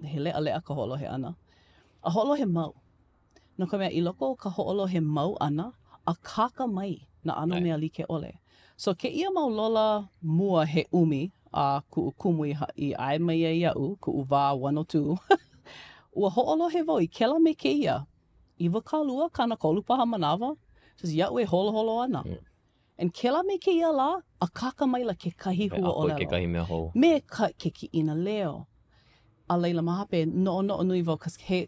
he leʻaleʻa ka hoʻolohe ʻana. A hoʻolohe mau. No ka mea, i loko o ka hoʻolohe mau ʻana, akāka mai nā ʻano mea like ʻole. So, kēia mau lola mua he ʻumi a kuʻu kumu i, i ʻae mai ai iaʻu, kuʻu wā 102, ua hoʻolohe wau i kēlā me kēia 20, 30 paha manawa, just iaʻu e holoholo ana. Mm. And kēlā me kēia lā, akāka maila kekahi huaʻōlelo. kekahi mea hou. Me ka, ke kiʻina leo. A laila ma hope, noʻonoʻo nui wau, cause he,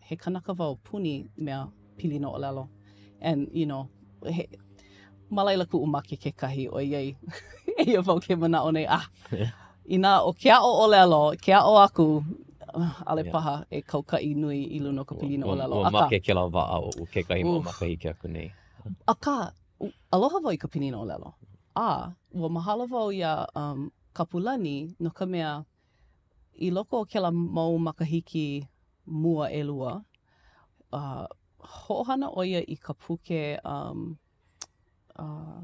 he kanaka wau puni mea pilina ʻōlelo. And, you know, he, ma laila kuʻu make kekahi, ʻoiai, eia wau ke manaʻo nei, ah, inā ʻo ke aʻo ʻōlelo, ke aʻo aku, ʻaʻole yeah. paha e kaukaʻi nui i luna o ka pilina ʻōlelo. Ua, ua make kēlā waʻa oʻu kekahi mau makahiki aku nei. Akā, aloha wau i ka pilina ʻōlelo. A, ua mahalo wau iā um, Kapulani no ka mea, i loko o kēlā mau makahiki mua ʻelua, uh, hoʻohana ʻo ia i ka puke um, uh,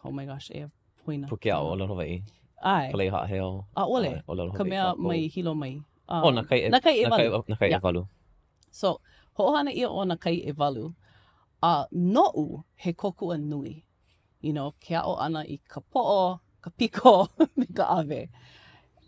oh my gosh, e poina. Puke aʻo ʻōlelo Hawaiʻi. ʻAe. Ka lei haʻaheo. ʻAʻole. Ka mea mai Hilo mai. Um, oh, na kai, na kai ʻewalu. Na kai ʻewalu. So, hoʻohana ʻia ʻo na kai ʻewalu. A noʻu, he kōkua nui. You know, ke aʻo ʻana i ka poʻo, ka piko, me ka ʻawe.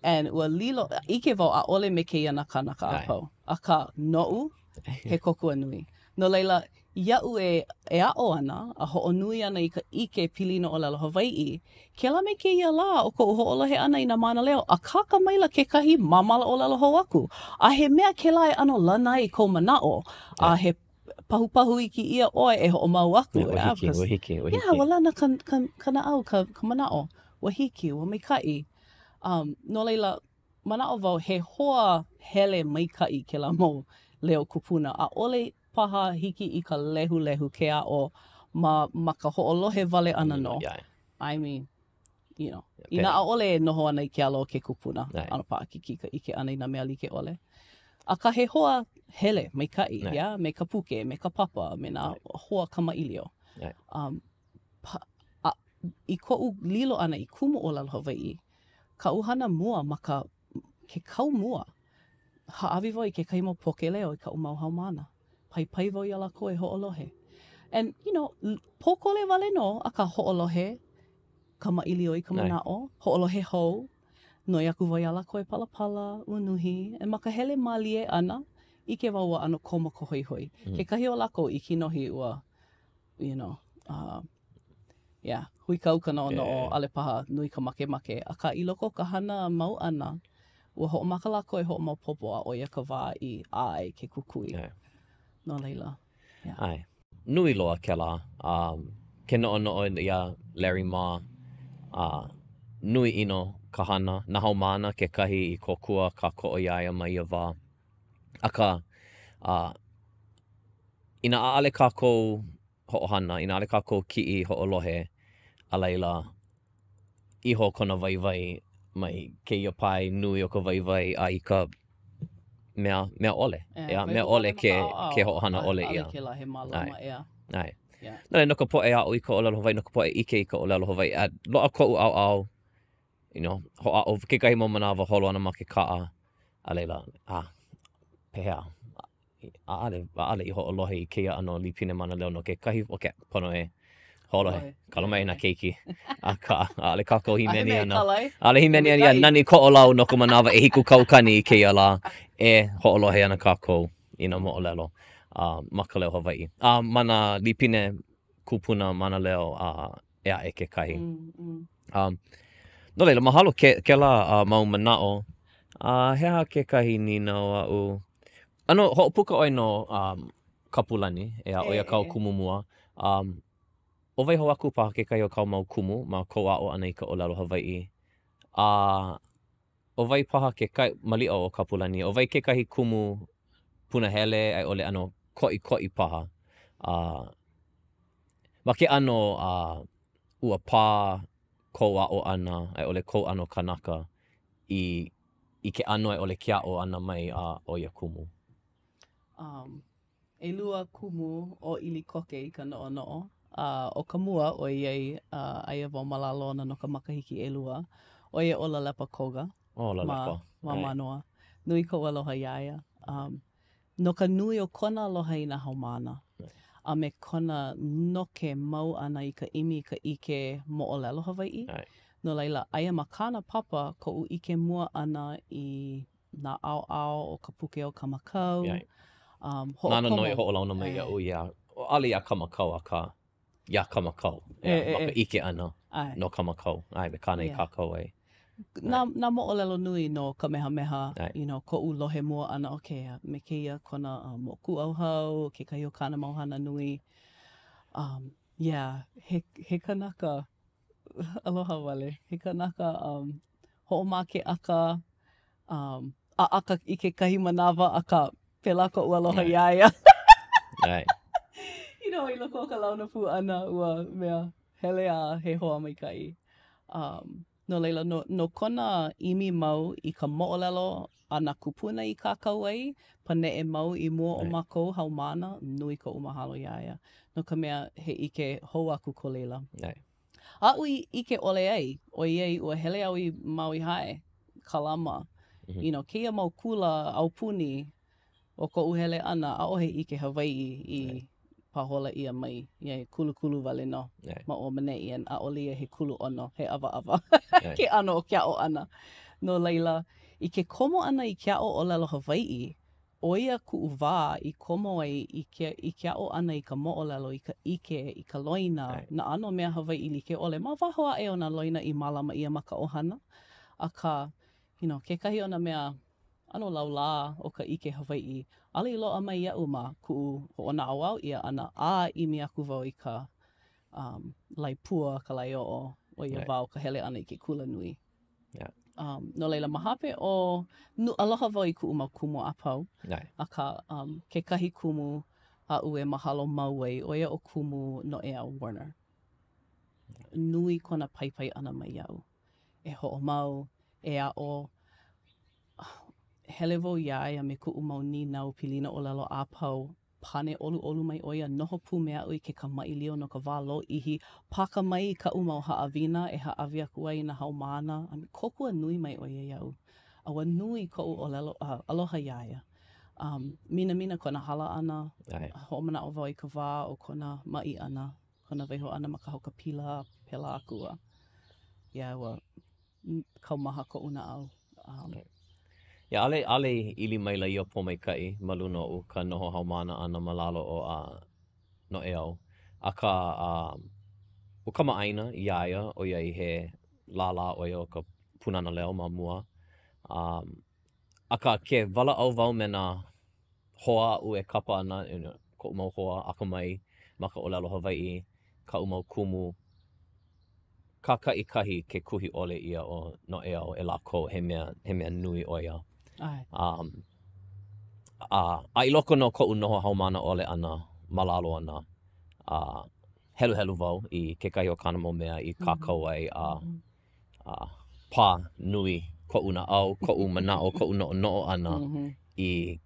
And ua lilo, ʻike wau ʻaʻole me kēia nā kānaka a pau. Akā, noʻu, he kōkua nui. No laila, iaʻu e, e aʻo ana a hoʻonui ana i ka ʻike pilina ʻōlelo Hawaiʻi, kēlā me kēia lā o koʻu hoʻolohe ʻana i nā mānaleo, akāka maila kekahi māmala ʻōlelo hou aku. A he mea kēlā e ʻano lana ai kou manaʻo, a he pahupahu iki ʻia ʻoe e hoʻomau aku. Ua hiki, ua hiki, ua hiki. Yeah, ua lana ka, ka, ka naʻau, ka, ka manaʻo. Ua hiki, ua maikaʻi. Um, no laila, manaʻo wau he hoa hele maikaʻi kēlā mau leo kupuna. ʻAʻole paha hiki i ka lehulehu ke aʻo ma, ma ka hoʻolohe wale ʻana nō. Yeah. I mean, you know, inā ʻaʻole e noho ana i ke alo o ke kupuna, ʻano paʻakikī ka ʻike ʻana i nā mea like ʻole. Akā he hoa hele maikaʻi, yeah, me ka puke, me ka papa, me nā hoa kamaʻilio. Um, pa, a, i koʻu lilo ʻana i kumu ʻōlelo Hawaiʻi, kaʻu hana mua ma ka, ke kau mua, hāʻawi wau i kekahi mau poke leo i kaʻu mau haumāna. Paipai wau iā lākou e hoʻolohe. And, you know, pōkole wale nō, akā hoʻolohe, kamaʻilio i ka manaʻo, hoʻolohe hou. Noi aku wau iā lākou e palapala, unuhi, and ma ka hele mālie ʻana, ʻike wau ua ʻano komo ka hoihoi. Mm. Kekahi o lākou i kinohi ua, you know, uh, yeah, huikau ka noʻonoʻo, yeah. ʻaʻole paha nui ka makemake. Akā, i loko o ka hana mau ʻana, ua hoʻomaka lākou e hoʻomaopopo a ʻo ia ka wā i ʻā ai ke kukui. Yeah. No laila, yeah. ʻAe. Nui loa kēlā. Um, ke noʻonoʻo iā Larry mā, uh, nui ʻino ka hana. Nā haumāna kekahi i kōkua kākoʻo iā ia ma ia wā. Akā, uh, inā ʻaʻole kākou hoʻohana, inā ʻaʻole kākou kiʻi hoʻolohe, a laila, iho kona waiwai mai kēia pae nui o ka waiwai a i ka mea, mea ʻole. ʻEā, mea ʻole ke, ke hoʻohana ʻole ʻia. ʻAʻole kēlā he mālama, ʻeā. ʻAe. Yeah. No, no ka poʻe aʻo i ka ʻōlelo Hawaiʻi, no ka poʻe ʻike i ka ʻōlelo Hawaiʻi, a loaʻa koʻu ʻaoʻao, you know, hoʻāʻo kekahi mau manawa holo ana ma ke kaʻa, a laila, ah, pehea, ʻaʻole, ʻaʻole i hoʻolohe i kēia ʻano lipine mānaleo no kekahi, okay, pono e hoʻolohe, kala mai nā keiki. Akā, ʻaʻole kākou hīmeni ana. ʻAʻole hīmeni ana iā Nani Koʻolau no ka manawa 7 kaukani i kēia lā e hoʻolohe ana kākou i nā moʻolelo uh, ma ka leo Hawaiʻi. A ma nā lipine kūpuna mānaleo a uh, ʻē aʻe kekahi. Mm, mm. Um, no laila, mahalo ke, kēlā uh, mau manaʻo. A uh, he aha kekahi nīnau aʻu? ʻAno, hoʻopuka ʻoe no um, Kapulani, ʻeā, ʻo ia kāu kumu mua. Um, ʻo wai hou aku paha kekahi o kāu mau kumu ma kou aʻo ʻana i ka ʻōlelo Hawaiʻi? A ʻo wai paha kekahi, maliʻa ʻo Kapulani, ʻo wai kekahi kumu punahele a i ʻole ʻano koʻikoʻi paha? A ma ke ʻano a ua pā kou aʻo ʻana a i ʻole kou ʻano kanaka i i ke ʻano a i ʻole ke aʻo ʻana mai a o ia kumu? Um, ʻelua kumu ʻōʻili koke i ka noʻonoʻo. A ʻo ka mua, ʻoiai uh, aia wau ma lalo ona no ka makahiki ʻelua, ʻo ia ʻo Lalepa Koga. Oh, Lalepa. Ma, ma Mānoa. Nui koʻu aloha iā ia. Um, no ka nui o kona aloha i nā haumāna, a me kona noke mau ʻana i ka ʻimi i ka ʻike moʻolelo Hawaiʻi. No laila, aia ma kāna papa koʻu ʻike mua ʻana i nā ʻaoʻao o ka puke o Kamakau. Um, hoʻokomo. Nāna nō i hoʻolauna mai iaʻu iā, ʻaʻole iā Kamakau, akā, iā Kamakau. E, e, ma ka ʻike ʻana no Kamakau, ʻae, me kāna i kākau ai. Nā, nā moʻolelo nui no Kamehameha, you know, koʻu lohe mua ʻana, okay, me kēia kona uh, moʻokūʻauhau, kekahi o kāna mau hana nui. Um, yeah, he, he kanaka aloha wale, he kanaka um, hoʻomākeʻaka, um, ʻaʻaka i kekahi manawa, akā, pēlā koʻu aloha iā ia. ʻAe. You know, i loko o ka launa pū ʻana, ua mea, hele a he hoa maikaʻi. Um, no laila, no, no kona ʻimi mau i ka moʻolelo a nā kūpuna i kākau ai, paneʻe mau i mua o mākou haumāna, nui koʻu mahalo iā ia. No ka mea, he ʻike hou aku ko laila. ʻAe. Aʻu i ʻike ʻole ai, ʻoiai ua hele au i Maui High, Kalama, mm -hmm. you know, kēia mau kula aupuni o koʻu hele ʻana, ʻaʻohe ʻike Hawaiʻi i pāhola ʻia mai, yeah, kulukulu wale nō ma ʻō ma ʻaneʻi, and ʻaʻole ia he kulu ʻono, he ʻawaʻawa ke ʻano o ke aʻo ʻana. No laila, i ke komo ʻana i ke aʻo ʻōlelo Hawaiʻi, ʻo ia kuʻu wā i komo ai i ke i ke aʻo ʻana i ka moʻolelo, i ka ʻike, i ka loina, nā ʻano mea Hawaiʻi like ʻole, ma waho aʻe o nā loina i mālama ʻia ma ka ʻohana. Akā, you know, kekahi o nā mea ʻano laulā o ka ʻike Hawaiʻi, ʻaʻole i loaʻa mai iaʻu ma kuʻu hoʻonaʻauao ʻia ʻana, a ʻimi aku wau i ka um, laepua, ka laeoʻo, o ia wā o ka hele ʻana i ke kula nui. Yeah. Um, no laila, ma hope o, nu, aloha wau i kuʻu mau kumu a pau. ʻAe. Akā, um, kekahi kumu aʻu e mahalo mau ai, ʻo ia ʻo kumu Noʻeau Warner. Nui kona paipai ʻana mai iaʻu. E hoʻomau, e aʻo, hele wau iā ia me kuʻu mau nīnau pilina ʻōlelo a pau, Pane ʻoluʻolu mai ʻo ia, noho pū me aʻu i ke kamaʻilio no ka wā lōʻihi, pāka mai i kaʻu mau haʻawina e hāʻawi aku ai i nā haumāna, a me kōkua nui mai ʻo ia iaʻu. A ua nui koʻu ʻōlelo uh, aloha iā ia. Um, minamina kona hala ʻana, hoʻomanaʻo wau i ka wā o kona maʻi ʻana, kona waiho ʻana ma ka haukapila, pēlā aku a, yeah, ua. Kaumaha koʻu naʻau. Um. Yeah, ʻaʻole, ʻaʻole i ili maila ia pōmaikaʻi ma luna oʻu ka noho haumāna ʻana ma lalo o a Noʻeau. Akā, um, ua kamaʻāina iā ia ʻoiai he lālā ʻo ia o ka Pūnana Leo ma mua. Um, akā, ke walaʻau wau me nā hoa aʻu e kapa ana, you know, koʻu mau hoa akamai ma ka ʻōlelo Hawaiʻi, kaʻu mau kumu, kākaʻikahi ke kuhi ʻole ʻia o Noʻeau e lākou, he mea, he mea nui ʻo ia. ʻAe. Um, a, a i loko nō o koʻu noho haumāna ʻole ʻana ma lalo ona, a heluhelu wau i kekahi o kāna mau mea i kākau ai, a, a pā nui koʻu naʻau, koʻu manaʻo, koʻu noʻonoʻo ʻana i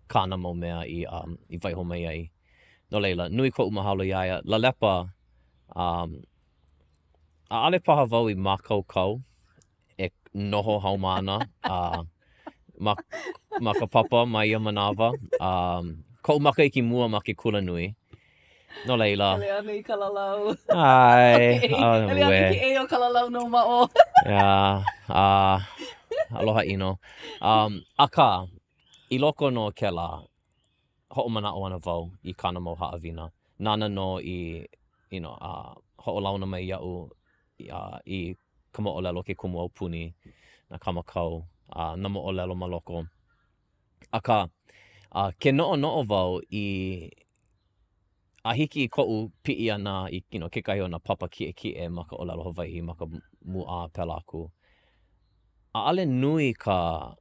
kāna mau mea i, um, i waiho mai ai. No laila, nui koʻu mahalo iā ia. Lalepa, um, ʻaʻole paha wau i mākaukau e noho haumāna uh, ma, ma ka papa ma ia manawa. Um, koʻu makahiki mua ma ke kula nui. No laila. Hele ana i Kalalau. ʻAe. Okay. Oh, Hele ana i ke ʻē o Kalalau no maʻo. Yeah. Uh, aloha ʻino. Um, akā, i loko nō o kēlā, hoʻomanaʻo ana wau i kāna mau haʻawina. Nāna nō i, you know, uh, hoʻolauna mai iaʻu uh, i ka moʻolelo o ke kumu aupuni, nā Kamakau, uh, nā moʻolelo ma loko. Akā, uh, ke noʻonoʻo wau i a hiki i koʻu piʻi ʻana i you know, kekahi o nā papa kiʻekiʻe ma ka ʻōlelo Hawaiʻi, ma ka mūʻā pēlā aku, ʻaʻole nui ka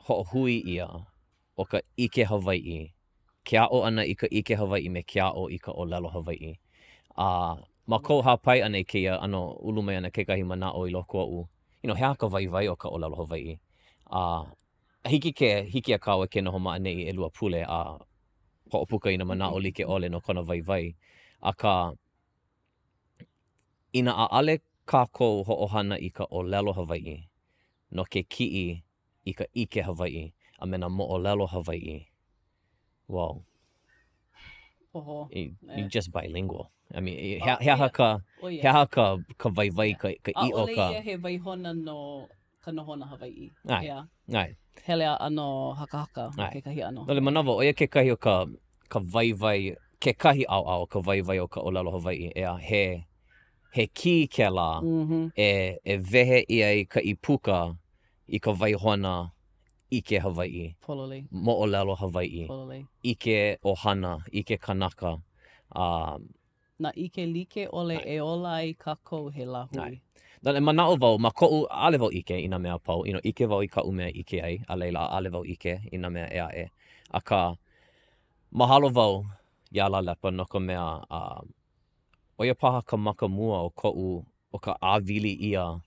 hoʻohui ʻia o ka ʻike Hawaiʻi, ke aʻo ʻana i ka ʻike Hawaiʻi me ke aʻo i ka ʻōlelo Hawaiʻi. A ma kou hāpai ʻana i kēia ʻano ulu mai ana kekahi manaʻo i loko oʻu, you know, he aha ka waiwai o ka ʻōlelo Hawaiʻi? A hiki ke hiki iā kāua ke noho ma ʻaneʻi ʻelua pule a hoʻopuka i nā manaʻo like ʻole no kona waiwai. Akā, inā ʻaʻole kākou hoʻohana i ka ʻōlelo Hawaiʻi no ke kiʻi i ka ʻike Hawaiʻi a me nā moʻolelo Hawaiʻi. Well, Oho. You just bilingual. I mean, he, he aha ka, he aha ka, ka waiwai, ka, ka ʻiʻo ka... ʻAʻole ia he waihona no ka nohona Hawaiʻi. ʻAe. Yeah. ʻAe. Hele a ʻano hakahaka ma kekahi ʻano. No le manawa, ʻo ia kekahi o ka, ka waiwai, kekahi ʻaoʻao o ka waiwai o ka ʻōlelo Hawaiʻi, ʻeā, he, he kī kēlā mm -hmm. e, e wehe ʻia ai ka ʻīpuka i ka waihona ʻike Hawaiʻi, Pololei. moʻolelo Hawaiʻi, Pololei. ʻike ʻohana, ʻike kanaka, a. Nā ʻike like ʻole e ola ai kākou he lāhui. No laila, manaʻo wau, ma koʻu, ʻaʻole wau ʻike i nā mea a pau, you know, ʻike wau i kaʻu mea i ʻike ai, a laila, ʻaʻole wau ʻike i nā mea ʻē aʻe. Akā, mahalo wau iā Lalepa no ka mea, a, ʻo ia paha ka maka mua o koʻu o ka ʻāwili ʻia.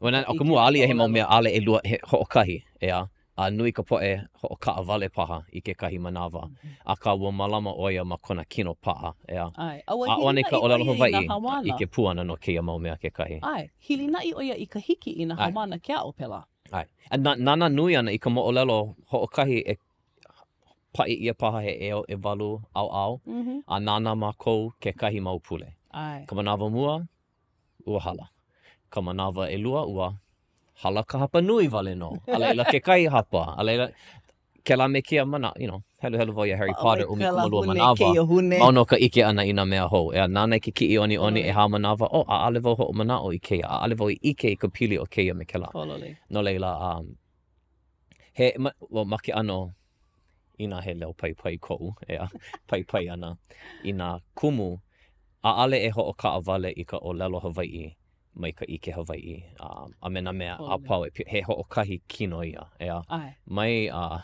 ʻO ka mua, ʻaʻole ia he mau mea ʻaʻole ʻelua, he hoʻokahi, ʻeā? A nui ka poʻe hoʻokaʻawale paha i kekahi manawa, akā ua mālama ʻo ia ma kona kino paʻa, ʻeā? ʻAe, a ua Aʻo ana i ka hilinaʻi ʻo ʻōlelo ia i nā Hawaiʻi, a haumāna. ʻike pū ana no kēia mau mea kekahi. ʻAe, hilinaʻi ʻo ia i ka hiki i nā ʻAe. haumāna ke aʻo pēlā. ʻAe. A nā, nānā nui ana i ka moʻolelo hoʻokahi e paʻi ʻia paha he ʻeo ʻewalu ʻaoʻao, a nānā mākou kekahi mau pule. ʻAe. Ka manawa mua, ua hala. Ka manawa ʻelua, ua hala ka hapa nui wale nō. A laila kekahi hapa, a laila, kēlā me kēia mana, you know, heluhelu wau iā Harry Potter 12 manawa, mau nō ka ʻike ʻana i nā mea hou. ʻEā, nānā i ke kiʻi ʻoniʻoni ʻehā manawa, oh, ʻaʻole wau hoʻomanaʻo i kēia, ʻaʻole wau i ʻike i ka pili o kēia me kēlā. No laila, um, He, ma, well, ma ke ʻano, inā he leo paipai koʻu, ʻeā, paipai ana i nā kumu, ʻaʻole e hoʻokaʻawale i ka ʻōlelo Hawaiʻi mai ka ʻike Hawaiʻi, a, a me nā mea a pau, he hoʻokahi kino ia, ʻeā. ʻAe. Mai, a,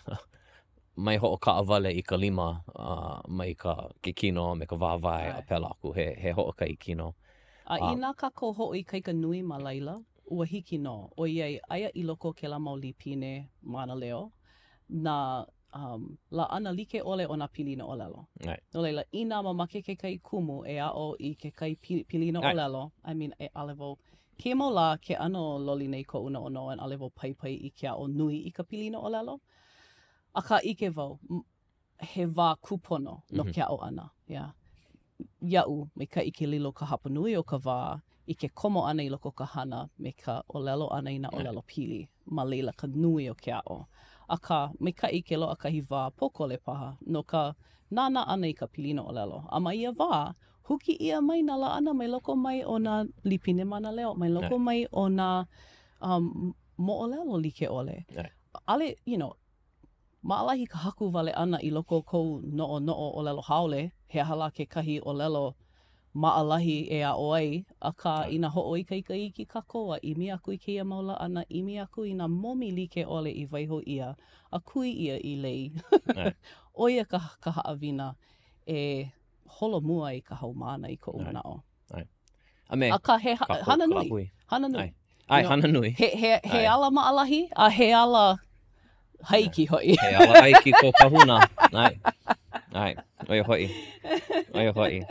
mai hoʻokaʻawale i ka lima, a, mai ka, ke kino a me ka wāwae a pēlā aku, he, he hoʻokahi kino. A inā kākou hoʻoikaika nui ma laila, Ua hiki nō, ʻoiai aia i loko o kēlā mau lipine mānaleo nā um, laʻana like ʻole o nā pilina ʻōlelo. ʻAe. No laila, inā mamake kekahi kumu e aʻo i kekahi pilina ʻAe. ʻōlelo, I mean, e ʻaʻole wau, kēia mau lā, ke ʻano loli nei koʻu noʻonoʻo and ʻaʻole wau paipai i ke aʻo nui i ka pilina ʻōlelo. Akā, ʻike wau, he wā kūpono no ke aʻo ʻana. Yeah. Iaʻu, maikaʻi ke lilo ka hapanui o ka wā. i ke komo ʻana i loko o ka hana me ka ʻōlelo ʻana i nā ʻōlelo pili, ma laila ka nui o ke aʻo. Akā, maikaʻi ke loaʻa kahi wā pōkole paha no ka nānā ʻana i ka pilina ʻōlelo. A ma ia wā, huki ʻia mai nā laʻana mai loko mai o nā lipine mānaleo, mai loko mai o nā um, moʻolelo like ʻole. ʻAʻole, you know, maʻalahi ka haku wale ʻana i loko o kou noʻonoʻo ʻōlelo haole, he aha lā kekahi ʻōlelo maʻalahi e aʻo ai, akā, inā hoʻoikaika iki kākou a ʻimi aku i kēia mau laʻana, ʻimi aku i nā momi like ʻole i waiho ʻia a kui ʻia i lei, ʻo ia ka ka haʻawina e holomua ai ka haumāna i koʻu manaʻo. A me Akā, he hana nui. Hana nui. ʻAe, hana nui. He, he, he ala maʻalahi a he ala haiki hoʻi. He ala haiki ko kahuna. ʻAe. ʻAe. ʻO ia hoʻi. ʻO ia hoʻi.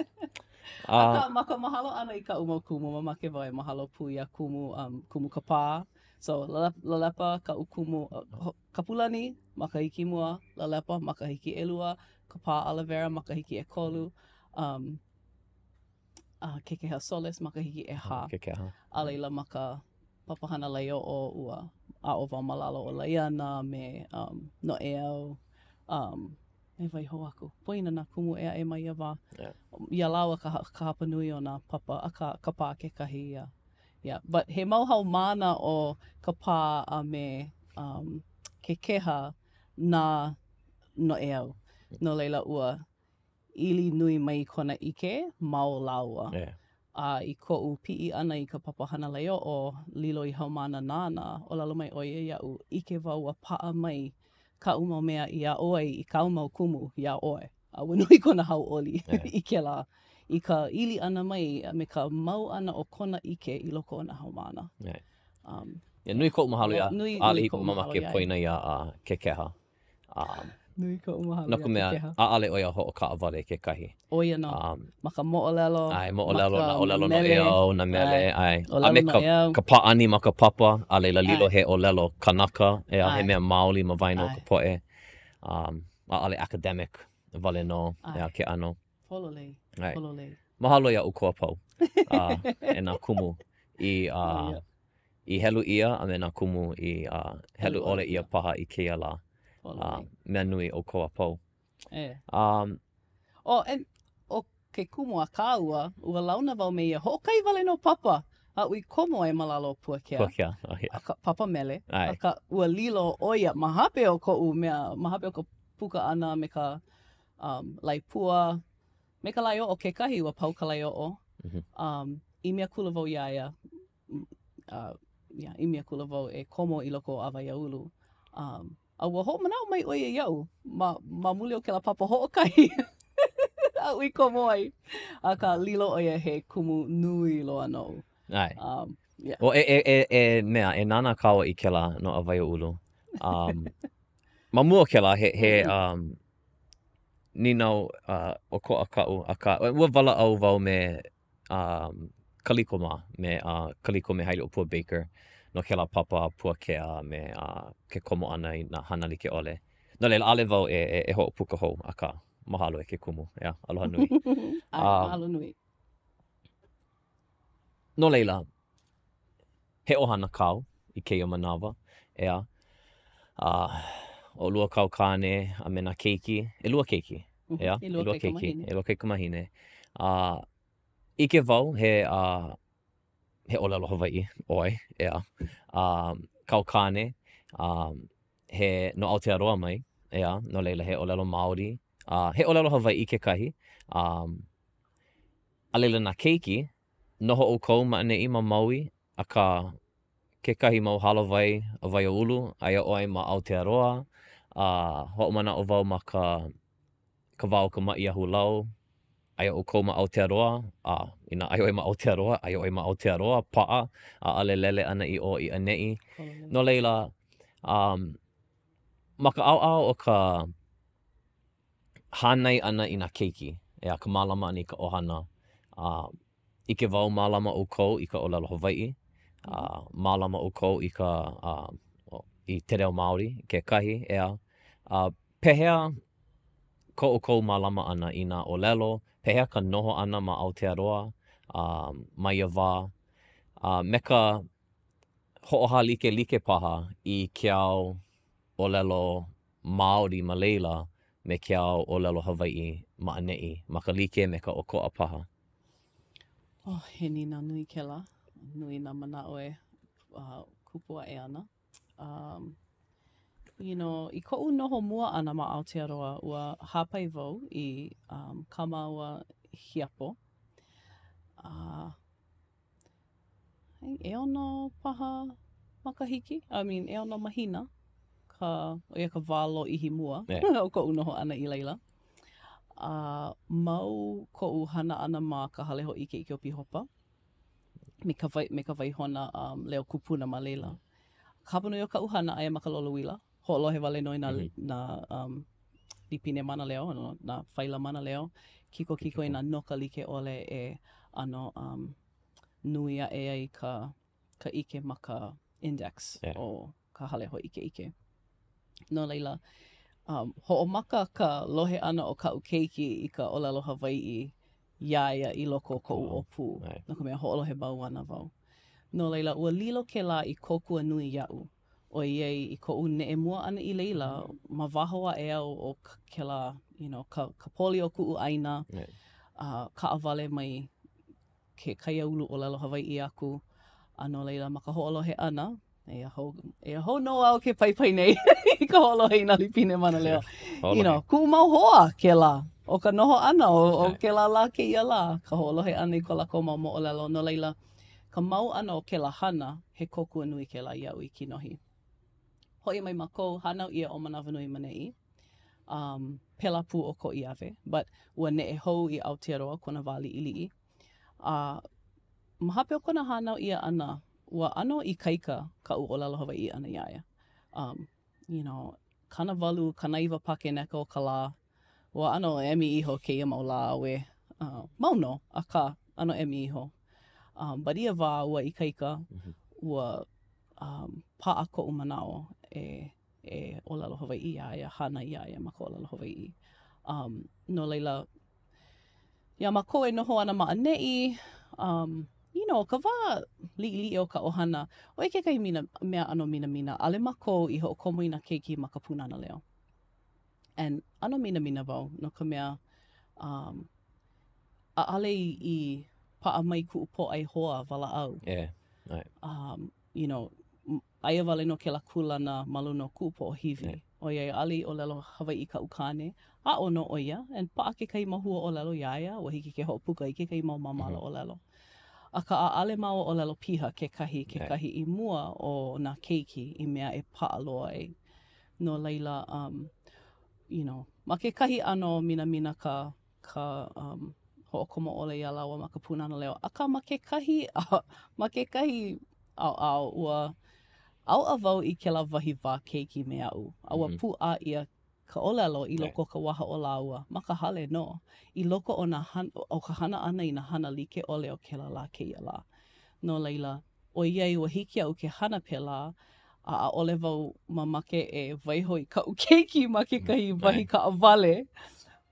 Akā, ma ka mahalo ʻana i kaʻu mau kumu, mamake wau e mahalo pū iā kumu, um, kumu Kapā. So, Lalepa kaʻu kumu, uh, Kapulani, makahiki mua, Lalepa, makahiki ʻelua, Kapā Alavera, makahiki ʻekolu, um, uh, Kekeha Solis, makahiki ʻehā. Kekeha. A laila ma ka papahana laeoʻo, ua aʻo wau ma lalo o Laiana me um, Noʻeau, um, me wai hou aku. Poina nā kumu ʻē aʻe ma ia wā. Yeah. Iā lāua ka, ka hapanui o nā papa, akā Kapā kekahi, yeah. Yeah. But he mau haumāna ʻo Kapā a me um, Kekeha na Noʻeau. No laila ua ili nui mai kona ʻike ma o lāua. Yeah. A i koʻu piʻi ʻana i ka papahana laeoʻo, lilo i haumāna nāna, ʻōlelo mai ʻo ia iaʻu, ʻike wau ua paʻa mai kaʻu mau mea i aʻo ai i kāu mau kumu iā ʻoe. A ua nui kona hauʻoli Yeah. i kēlā, i ka ili ʻana mai a me ka mau ʻana o kona ʻike i loko o nā haumāna. Yeah. Um, Yeah, nui koʻu mahalo iā, Nui- ʻaʻole nui i koʻu mahalo mamake iā ia. poina iā uh, Kekeha. Um, Nui koʻu mahalo no ka iā mea, Kekeha. ʻaʻole ʻo ia hoʻokaʻawale kekahi. ʻO ia nō. Um, Ma ka moʻolelo. ʻae, moʻolelo, ma nā ka ʻōlelo mele. noʻeau, nā mele, ʻae. ʻōlelo A me ka, noʻeau. ka pāʻani ma ka papa, a laila lilo ʻae. he ʻōlelo kanaka, ʻeā, he ʻae. mea maoli ma waena o ʻae. ka poʻe. Um, ʻaʻole academic wale nō, ʻae. ʻeā, ke ʻano. Pololei. ʻAe. Pololei. Mahalo iā ʻoukou a pau, uh, e nā kumu i, uh, Yeah. i helu ʻia a me nā kumu i uh, helu ʻole ʻia paha i kēia lā. Uh, mea nui ʻoukou a pau. E. Um, oh, and, ʻo ke kumu a kāua, ua launa wau me ia hoʻokahi wale nō papa aʻu i komo ai ma lalo o Puakea. Puakea, oh, yeah. Aka, papa mele. ʻAe. Aka, ua lilo ʻo ia ma hope o koʻu mea, ma hope o ka puka ʻana me ka um, laepua, me ka laeoʻo kekahi, ua pau ka laeoʻo. Mm -hmm. Um, ʻimi akula wau iā ia, uh, yeah, ʻimi akula wau e komo i loko o Awaiaulu. Um, a ua hoʻomanaʻo mai ʻo ia iaʻu ma, ma muli o kēlā papa hoʻokahi aʻu i komo ai. Akā, lilo ʻo ia he kumu nui loa noʻu. ʻAe. Um, yeah. O, e, e, e, e mea, e nānā kāua i kēlā no Awaiaulu. Um, ma mua o kēlā, he, he um, nīnau uh, ʻokoʻa kaʻu, akā, ua walaʻau wau me um, Kaliko mā, me uh, Kaliko me Hailiʻōpua Baker no kēlā papa Puakea a me uh, ke komo ʻana i nā hana like ʻole. No laila, ʻaʻole wau e, e, e hoʻopuka hou, akā, mahalo e ke kumu. ʻEā, aloha nui. ʻAe, um, mahalo nui. No laila, he ʻohana kāu i kēia manawa, ʻeā. A ʻolua kāu kāne a me nā keiki, ʻelua keiki, mhm, ʻeā? ʻElua keiki, ʻelua kaikamahine. A ʻike wau he a he ʻōlelo Hawaiʻi ʻoe, ʻeā. A kāu kāne, a he no Aotearoa mai, ʻeā, no laila he ʻōlelo Māori, a he ʻōlelo Hawaiʻi kekahi. A a laila nā keiki, Noho ʻoukou ma ʻaneʻi ma Maui, akā, kekahi mau hālāwai Awaiaulu, aia ʻoe ma Aotearoa, a hoʻomanaʻo wau ma ka ka wā o ka maʻi ahulau, aia ʻoukou ma Aotearoa, a inā aia ʻoe ma Aotearoa, aia ʻoe ma Aotearoa, paʻa, ʻaʻole lele ʻana i ʻō i ʻaneʻi. No laila, um, ma ka ʻaoʻao o ka hānai ʻana i nā keiki, ʻeā, ka mālama ʻana i ka ʻohana. A ʻike wau mālama ʻoukou i ka ʻōlelo Hawaiʻi, a mālama ʻoukou i ka a, i te reo Māori kekahi, ʻeā. A pehea ko ʻoukou mālama ʻana i nā ʻōlelo, pehea ka noho ʻana ma Aotearoa a ma ia wā? A me ka hoʻohālikelike paha i ke ao ʻōlelo Māori ma laila me ke ao ʻōlelo Hawaiʻi ma ʻaneʻi, ma ka like me ka ʻokoʻa paha. Oh, he nīnau nui kēlā. Nui nā manaʻo e uh, kupu aʻe ana. Um, you know, i koʻu noho mua ʻana ma Aotearoa, ua hāpai wau i um, kā māua hiapo. Uh, ʻeono paha makahiki, I mean, ʻeono mahina, ka, ʻo ia ka wā lōʻihi mua yeah. o koʻu noho ʻana i laila. A uh, mau koʻu hana ʻana ma ka hale hōʻikeʻike o Pīhopa me ka, wai, me ka waihona um, leo kupuna ma laila. Ka hapanui o kaʻu hana aia ma ka lolouila, hoʻolohe wale nō i nā, mm -hmm. nā um, lipine mānaleo, nā faila mānaleo, kikokiko i nā noka like ʻole e ʻano um, nui aʻe ai ka, ka ʻike ma ka index yeah. o ka hale hōʻikeʻike. No laila, um, hoʻomaka ka lohe ʻana o kaʻu keiki i ka ʻōlelo Hawaiʻi iā ia i loko o koʻu ʻōpū, no ka mea, hoʻolohe mau ana wau. No laila, ua lilo kēlā i kōkua nui iaʻu, ʻoiai i koʻu neʻe mua ʻana i laila, ma waho aʻe au o kēlā, you know, ka, ka poli o kuʻu ʻāina, a kaʻawale mai ke kaiāulu ʻōlelo Hawaiʻi aku, a no laila, ma ka hoʻolohe ʻana, eia hou, eia hou nō au ke paipai nei i ka hoʻolohe i nā lipine mānaleo. You know, kuʻu mau hoa kēlā, o ka noho ʻana o, o kēlā lā kēia lā, ka hoʻolohe ʻana i ko lākou mau moʻolelo. No laila, ka mau ʻana o kēlā hana, he kōkua nui kēlā iaʻu i kinohi. Hoʻi mai mākou, hānau ʻia ʻo Manawanui ma ʻaneʻi. Um, pēlā pū ʻo Koʻiawe, but ua neʻe hou i Aotearoa kona wā liʻiliʻi. A ma hope o kona hānau ʻia ʻana, ua ʻano ikaika kaʻu ʻōlelo Hawaiʻi ʻana iā ia. Um, you know, 80, 90 pakeneka o ka lā, ua ʻano emi iho kēia mau lā auē. Uh, mau nō, akā, ʻano emi iho. Um, but ia wā, ua ikaika, mm -hmm. ua um, paʻa koʻu manaʻo e, e ʻōlelo Hawaiʻi iā ia, hānai iā ia ma ka ʻōlelo Hawaiʻi. Um, no laila, iā mākou e noho ana ma ʻaneʻi, um, you know, ka wā liʻiliʻi o ka ʻohana, ʻo ia kekahi mina, mea ʻano minamina, ʻaʻole mākou i hoʻokomo i nā keiki ma ka Pūnana Leo. And ʻano minamina wau, no ka mea, um, ʻaʻole i, i paʻa mai kuʻu pōʻai hoa walaʻau. Yeah, right. Um, you know, aia wale nō kēlā kūlana ma luna o kuʻu poʻohiwi. Yeah. ʻOiai ʻaʻole i ʻōlelo Hawaiʻi kaʻu kāne, aʻo nō ʻo ia, and paʻa kekahi mau hua ʻōlelo iā ia, ua hiki ke hoʻopuka i kekahi mau māmala mm-hmm. ʻōlelo. Akā ʻaʻole māua ʻōlelo piha kekahi kekahi yeah. i mua o nā keiki i mea e paʻa loa ai. No laila, um, you know, ma kekahi ʻano minamina ka ka um, hoʻokomo ʻole iā lāua ma ka Pūnana Leo. Akā, ma kekahi, ma kekahi ʻaoʻao, ua ʻauʻa wau i kēlā wahi wā keiki me aʻu, a ua mm -hmm. pūʻā ʻia ka ʻōlelo i loko o ka waha o lāua, ma ka hale nō, i loko o, nā hana, o ka hana ʻana i nā hana like ʻole o kēlā lā kēia lā. No laila, ʻoiai ua hiki iaʻu ke hana pēlā, a ʻaʻole wau mamake e waiho i kaʻu keiki ma kekahi mm, wahi kaʻawale,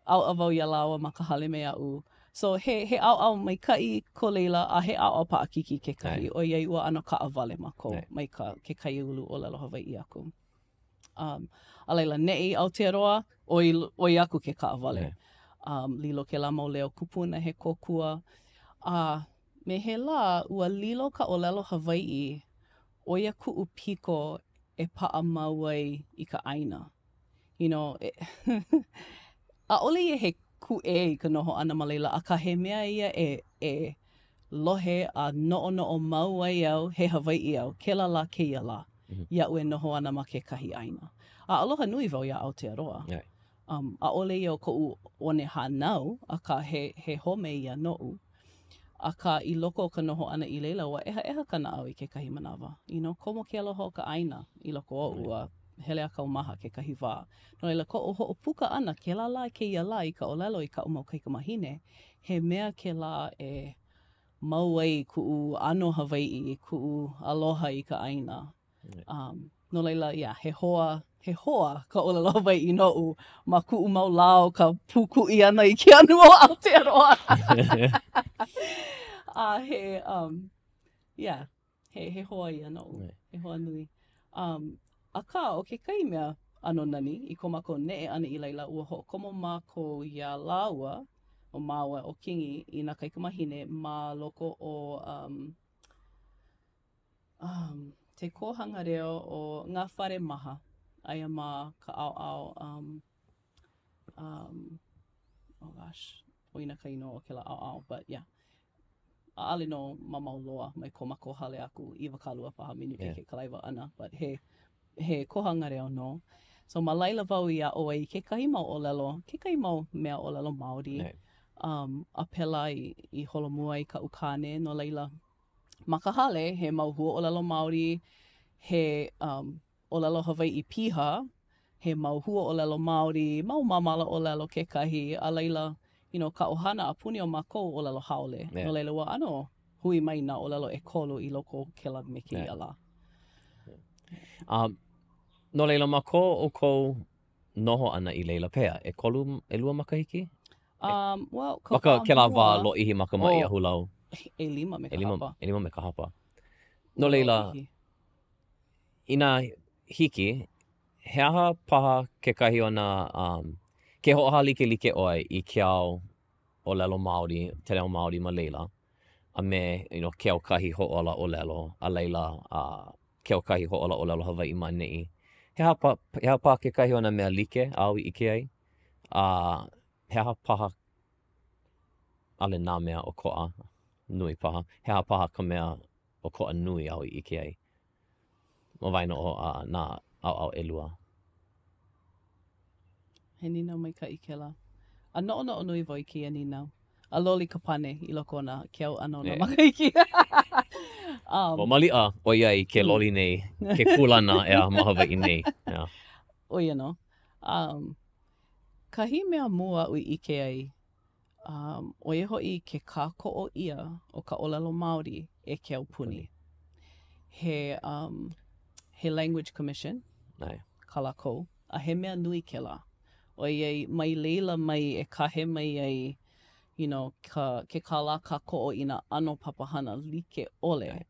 ʻauʻa wau iā lāua ma ka hale me aʻu. So, he, he ʻaoʻao maikaʻi ko laila, a he ʻaoʻao paʻakikī kekahi, ʻoiai ua ʻano kaʻawale mākou mai ka, ke kaiāulu ʻōlelo Hawaiʻi aku. Um, a laila, neʻe i Aotearoa, ʻoi, ʻoi aku ke kaʻawale. Um, lilo kēlā mau leo kupuna he kōkua. A me he lā, ua lilo ka ʻōlelo Hawaiʻi, ʻo ia kuʻu piko e paʻa mau ai i ka ʻāina. You know, ʻaʻole ia he kūʻē i ka noho ʻana ma laila, akā he mea ia e, e lohe a noʻonoʻo mau ai au he Hawaiʻi au, kēlā lā kēia lā, mm -hmm. iaʻu e noho ana ma kekahi ʻāina. A aloha nui wau iā Aotearoa. Yeah. Um, ʻaʻole ia ʻo koʻu one hānau, akā he, he home ia noʻu. Akā, i loko o ka noho ʻana i laila, ua ʻehaʻeha ka naʻau i kekahi manawa. You know, komo ke aloha o ka ʻāina i loko oʻu, a hele a kaumaha kekahi wā. No laila, koʻu hoʻopuka ʻana kēlā lā kēia lā i ka ʻōlelo i kaʻu mau kaikamāhine, he mea kēlā e mau ai kuʻu ʻano Hawaiʻi, kuʻu aloha i ka ʻāina. Um, no laila, yeah, he hoa, he hoa ka ʻōlelo Hawaiʻi noʻu ma kuʻu mau lā o ka pūkuʻi ʻana i ke anu o Aotearoa. A he, um, Yeah, he, he hoa ia noʻu, he hoa nui. Um, akā, ʻo kekahi mea ʻano nani, i ko mākou neʻe ʻana i laila, ua hoʻokomo mākou iā lāua, ʻo māua ʻo Kingi, i nā kaikamāhine ma loko o um, um, te kōhanga reo o Ngā Whare Maha, aia ma ka ʻaoʻao um, um, oh gosh, poina ka inoa o kēlā ʻaoʻao, but yeah. ʻAʻole nō mamao loa mai ko mākou hale aku, 20 paha minuke yeah. ke kalaiwa ʻana, but he, he kōhanga reo nō. So ma laila wau i aʻo ai i kekahi mau ʻōlelo, kekahi mau mea ʻōlelo Māori. Yeah. Um, a pēlā i, i holomua ai kaʻu kāne, no laila, ma ka hale, he mau huaʻōlelo Māori, he um, ʻōlelo Hawaiʻi piha, he mau huaʻōlelo Māori, mau māmala ʻōlelo kekahi, a laila, you know, ka ʻohana a puni o mākou ʻōlelo haole. Yeah. No laila, ua ʻano hui mai nā ʻōlelo ʻekolu i loko o kēlā me kēia yeah. lā. Um, no laila, ma ko ʻoukou noho ʻana i laila, pehea, ʻekolu, ʻelua makahiki? Um, well, ka ma ka, kēlā wā lōʻihi ma ka maʻi oh, ahulau. ʻElima me ka ʻelima, hapa. ʻElima me ka hapa. No laila, inā hiki, he aha paha kekahi o nā, um, ke hoʻohālikelike ʻoe i ke ao ʻōlelo Māori, te reo Māori ma laila, a me, you know, ke aukahi hoʻōla ʻōlelo, a laila, uh, ke aukahi hoʻōla ʻōlelo Hawaiʻi ma ʻaneʻi. He aha pa, he aha paha kekahi o nā mea like āu i ʻike ai? A he aha paha, ʻaʻole nā mea ʻokoʻa nui paha, he aha paha ka mea ʻokoʻa nui āu i ʻike ai ma waena o nā ʻaoʻao ʻelua? He nīnau maikaʻi kēlā. A noʻonoʻo nui wau i kēia nīnau. A loli ka pane i loko o nā ke au ʻana o nā makahiki. um, well, maliʻa, ʻoiai ke loli nei ke kūlana ʻeā ma Hawaiʻi nei. Yeah. ʻO ia nō. Um, kahi mea mua aʻu i ʻike ai, um, ʻo ia hoʻi ke kākoʻo ʻia o ka ʻōlelo Māori e ke aupuni. He, um, he language commission ʻAe. kā lākou, a he mea nui kēlā. ʻOiai, mai laila mai e kahe mai ai, you know, ka, ke kālā kākoʻo i nā ʻano papahana like ʻole.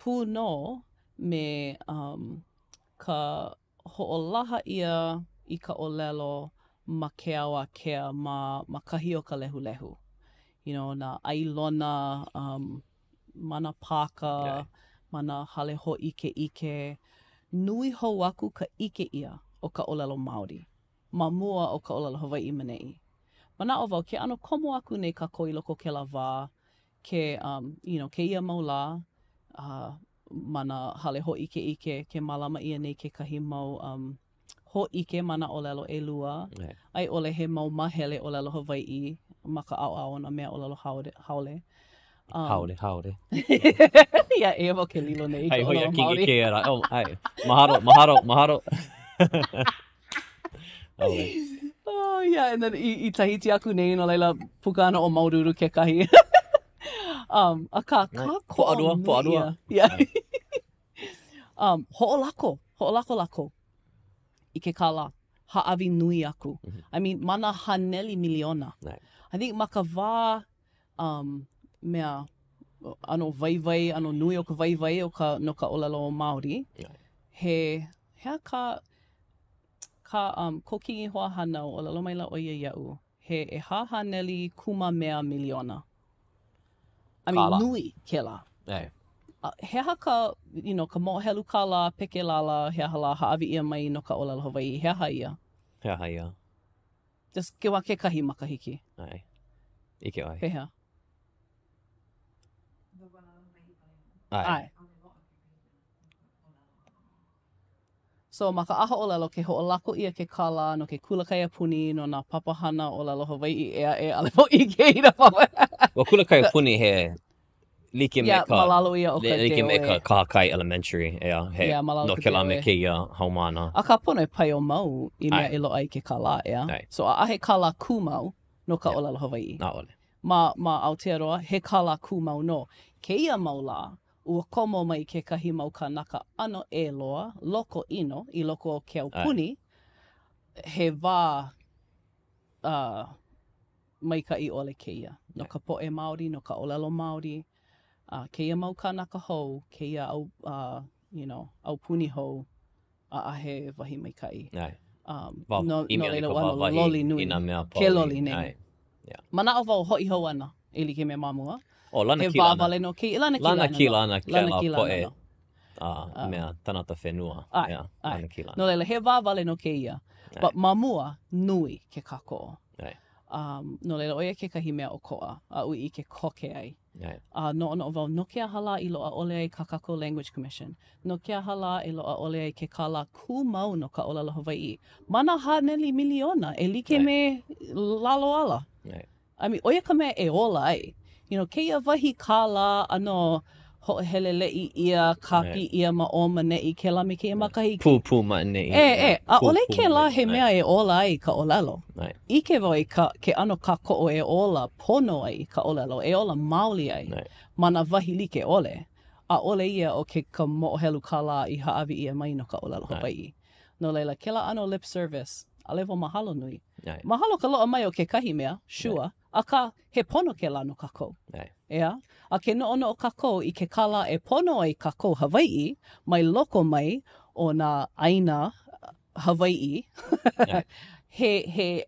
Pū nō me um, ka hoʻolaha ʻia i ka ʻōlelo ma ke ao ākea ma, ma kahi o ka lehulehu. You know, nā ʻailona, um, ma nā pāka, ma nā hale hōʻikeʻike. Nui hou aku ka ʻike ʻia o ka ʻōlelo Māori ma mua o ka ʻōlelo Hawaiʻi ma neʻi. Manaʻo wau, ke ʻano komo aku nei kākou i loko o kēlā wā, ke, um, you know, kēia mau lā, uh, ma nā hale hōʻikeʻike, ke mālama ʻia nei kekahi mau um, hōʻike ma nā ʻōlelo ʻelua, a i ʻole he mau māhele ʻōlelo Hawaiʻi ma ka ʻaoʻao o nā mea ʻōlelo haole. haole. Um, haole, haole. yeah, eia wau ke lilo nei i ka ʻōlelo Māori. Ai, hoi oh, ai. Mahalo, mahalo, mahalo. Oh, yeah, and then i, i Tahiti aku nei, no laila, puka ana ʻo Maururu kekahi. um, akā, kākoʻo Poʻalua, poʻalua. Yeah. um, hoʻolako, hoʻolako lākou i ke kālā, hāʻawi nui aku. Mm -hmm. I mean, ma nā haneli miliona. Right. I think ma ka wā um, mea, ʻano waiwai, ʻano nui o ka waiwai o ka, no ka ʻōlelo Māori, right. he, he aha ka, Ka, um, ko Kingi hoahānau, ʻōlelo maila ʻo ia iaʻu, he ʻehā haneli kūmāmea miliona. I mean, Kālā. nui kēlā. ʻAe. A he aha ka, you know, ka moʻohelu kālā pekelala, he aha lā hāʻawi ʻia mai no ka ʻōlelo Hawaiʻi, he aha ia? He aha ia? Just ke wā kekahi makahiki. ʻAe. ʻIke ʻoe. Pehea? ʻAe. ʻAe. So, ma ka ʻahaʻōlelo, ke hoʻolako ʻia ke kālā no ke kula kaiapuni, no nā papahana ʻōlelo Hawaiʻi ʻē aʻe, ʻaʻole wau ʻike i nā papa. Ua kula kaiapuni he like me Yeah, ka ma lalo ia o ka like me DOE. ka Kahakai Elementary, ʻeā, he Yeah, ma lalo no ka kēlā me DOE. kēia haumāna. Akā pono e paio mau i mea ʻAe. e loaʻa ai ke kālā, ʻeā. ʻAe. So, ʻaʻahe kālā kūmau no ka Yeah. ʻōlelo Hawaiʻi. ʻAʻole. Ma, ma Aotearoa, he kālā kūmau nō. Kēia mau lā, Ua komo mai kekahi mau kānaka ʻano ʻē loa, loko ʻino, i loko o ke aupuni, he wā uh, maikaʻi ʻole kēia no ka poʻe Māori, no ka ʻōlelo Māori. A kēia mau kānaka hou, kēia au, uh, you know, aupuni hou, ʻaʻahe wahi maikaʻi. ʻAe. Um, Wā, no, ʻimi no ana laila, ka ua ʻano wāwahi loli nui. i nā mea Ke loli nei. ʻAe. Yeah. Manaʻo wau hoʻi hou ana e like me ma mua. Oh, He lanakila wā ana. wale nō kēia. Lanakila ana nō. Lanakila ana kēlā Lanakila ana poʻe nō. uh, mea tangata whenua. ʻAe, Yeah, ʻae. lanakila No ana. laila, he wā wale nō kēia. ʻAe. But ma mua, nui ke kākoʻo. ʻAe. Um, no laila, ʻo ia kekahi mea ʻokoʻa aʻu i ʻike koke ai. ʻAe. A noʻonoʻo wau, no ke aha lā i loaʻa ʻole ai kā kākou Language Commission? No ke aha lā e loaʻa ʻole ai ke kālā kūmau no ka ʻōlelo Hawaiʻi ma nā haneli miliona e like ʻAe. me lalo ala? ʻAe. I mean, ʻo ia ka mea e ola ai. You know, kēia wahi kālā ʻano hoʻoheleleʻi ʻia, kāpī ʻia ma ʻō ma neʻi, kēlā me kēia makahiki. Pūpū ma ʻaneʻi. ʻE, ʻe, ʻaʻole kēlā he mea e ola ai ka ʻōlelo. ʻIke wau i ka, ke ʻano kākoʻo e ola pono ai ka ʻōlelo, e ola maoli ai ma nā wahi like ʻole. ʻAʻole ia ʻo ke ka moʻohelu kālā i hāʻawi ʻia mai no ka ʻōlelo Hawaiʻi. No laila, kēlā ʻano lip service, ʻaʻole wau mahalo nui. Mahalo ka loaʻa mai o kekahi mea, sure, Akā, he pono kēlā no kākou. ʻEā? A ke noʻonoʻo kākou i ke kālā e pono ai kākou Hawaiʻi mai loko mai o nā ʻāina Hawaiʻi, he, he,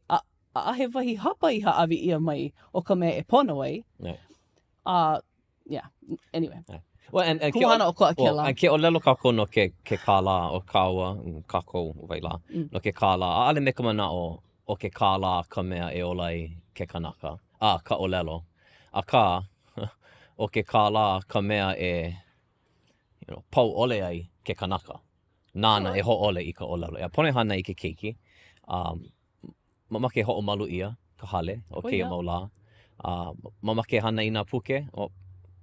ʻaʻahe wahi hapa i hāʻawi ʻia mai o ka mea e pono ai. A yeah, anyway. Well, and, and Kumuhana ʻokoʻa well, kēlā. and ke ʻōlelo kākou no ke, ke kālā o kāua, mm, kākou, wai lā, mm. no ke kālā, ʻaʻole me ka manaʻo o ke kālā ka mea e ola ai ke kanaka, a ka ʻōlelo. Akā, ʻo ke kālā ka mea e you know, pau ʻole ai ke kanaka nāna e hōʻole i ka ʻōlelo. ʻEā, pono e hānai i ke keiki. Um, mamake e hoʻomalu ʻia ka hale o kēia mau lā. A mamake e hana i nā puke, o,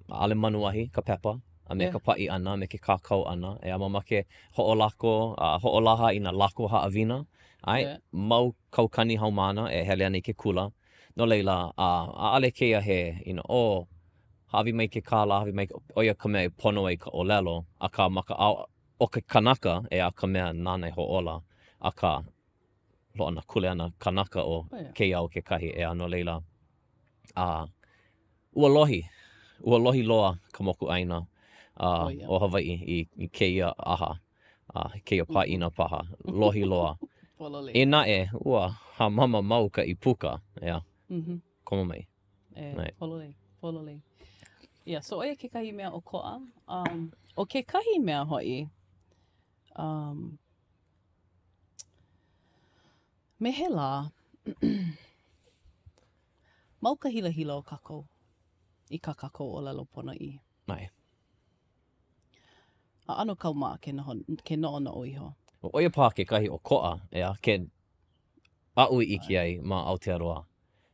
ʻaʻole manuahi ka pepa a me ka paʻi ʻana, a me ke kākau ʻana. ʻEā, mamake hoʻolako a hoʻolaha i nā lako haʻawina. ʻAe, mau kaukani haumāna e hele ana i ke kula. No laila, a ʻaʻole kēia he, you know, oh, hāʻawi mai ke kālā, hāʻawi mai, ʻo ia ka mea e pono ai ka ʻōlelo, akā ma ka ʻaoʻao o ke kanaka, ʻeā, ka mea nāna e hoʻōla, akā, loaʻa nā kuleana kanaka o kēia au kekahi, ʻeā, no laila, a ua lohi, ua lohi loa ka mokuʻāina a ʻo Hawaiʻi i, i kēia ʻaha, a kēia pāʻina paha, lohi loa. Eia naʻe, ua hāmama mau ka ʻīpuka, ʻeā, komo mai. E, pololei, pololei. Yeah, so ʻo ia kekahi mea ʻokoʻa. Um, ʻo kekahi mea hoʻi, um, Me he lā, mau ka hilahila o kākou i kā kākou ʻōlelo ponoʻī. ʻAe. A ʻano kaumaha ke noho, ke noʻonoʻo iho. ʻO ia paha kekahi ʻokoʻa, ʻeā, ke aʻu i ʻike ai ma Aotearoa,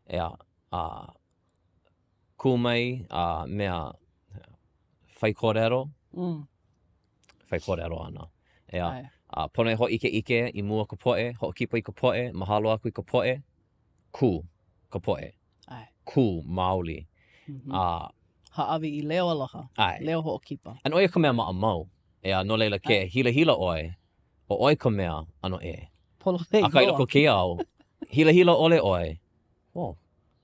ʻeā, a kū mai a mea whai kōrero, mm. whai kōrero ana. ʻEā, a pono e hōʻikeʻike i mua o ka poʻe, hoʻokipa i ka poʻe, mahalo aku i ka poʻe, kū ka poʻe. ʻAe. Kū maoli. Mm -hmm. A hāʻawi i leo aloha, ʻAe. leo hoʻokipa. And ʻo ia ka mea maʻamau. ʻEā, no laila ke hilahila ʻoe, ʻo ʻoe ka mea ʻano ʻē. Pololei Akā i loko o kēia au, hilahila ʻole ʻoe, oh,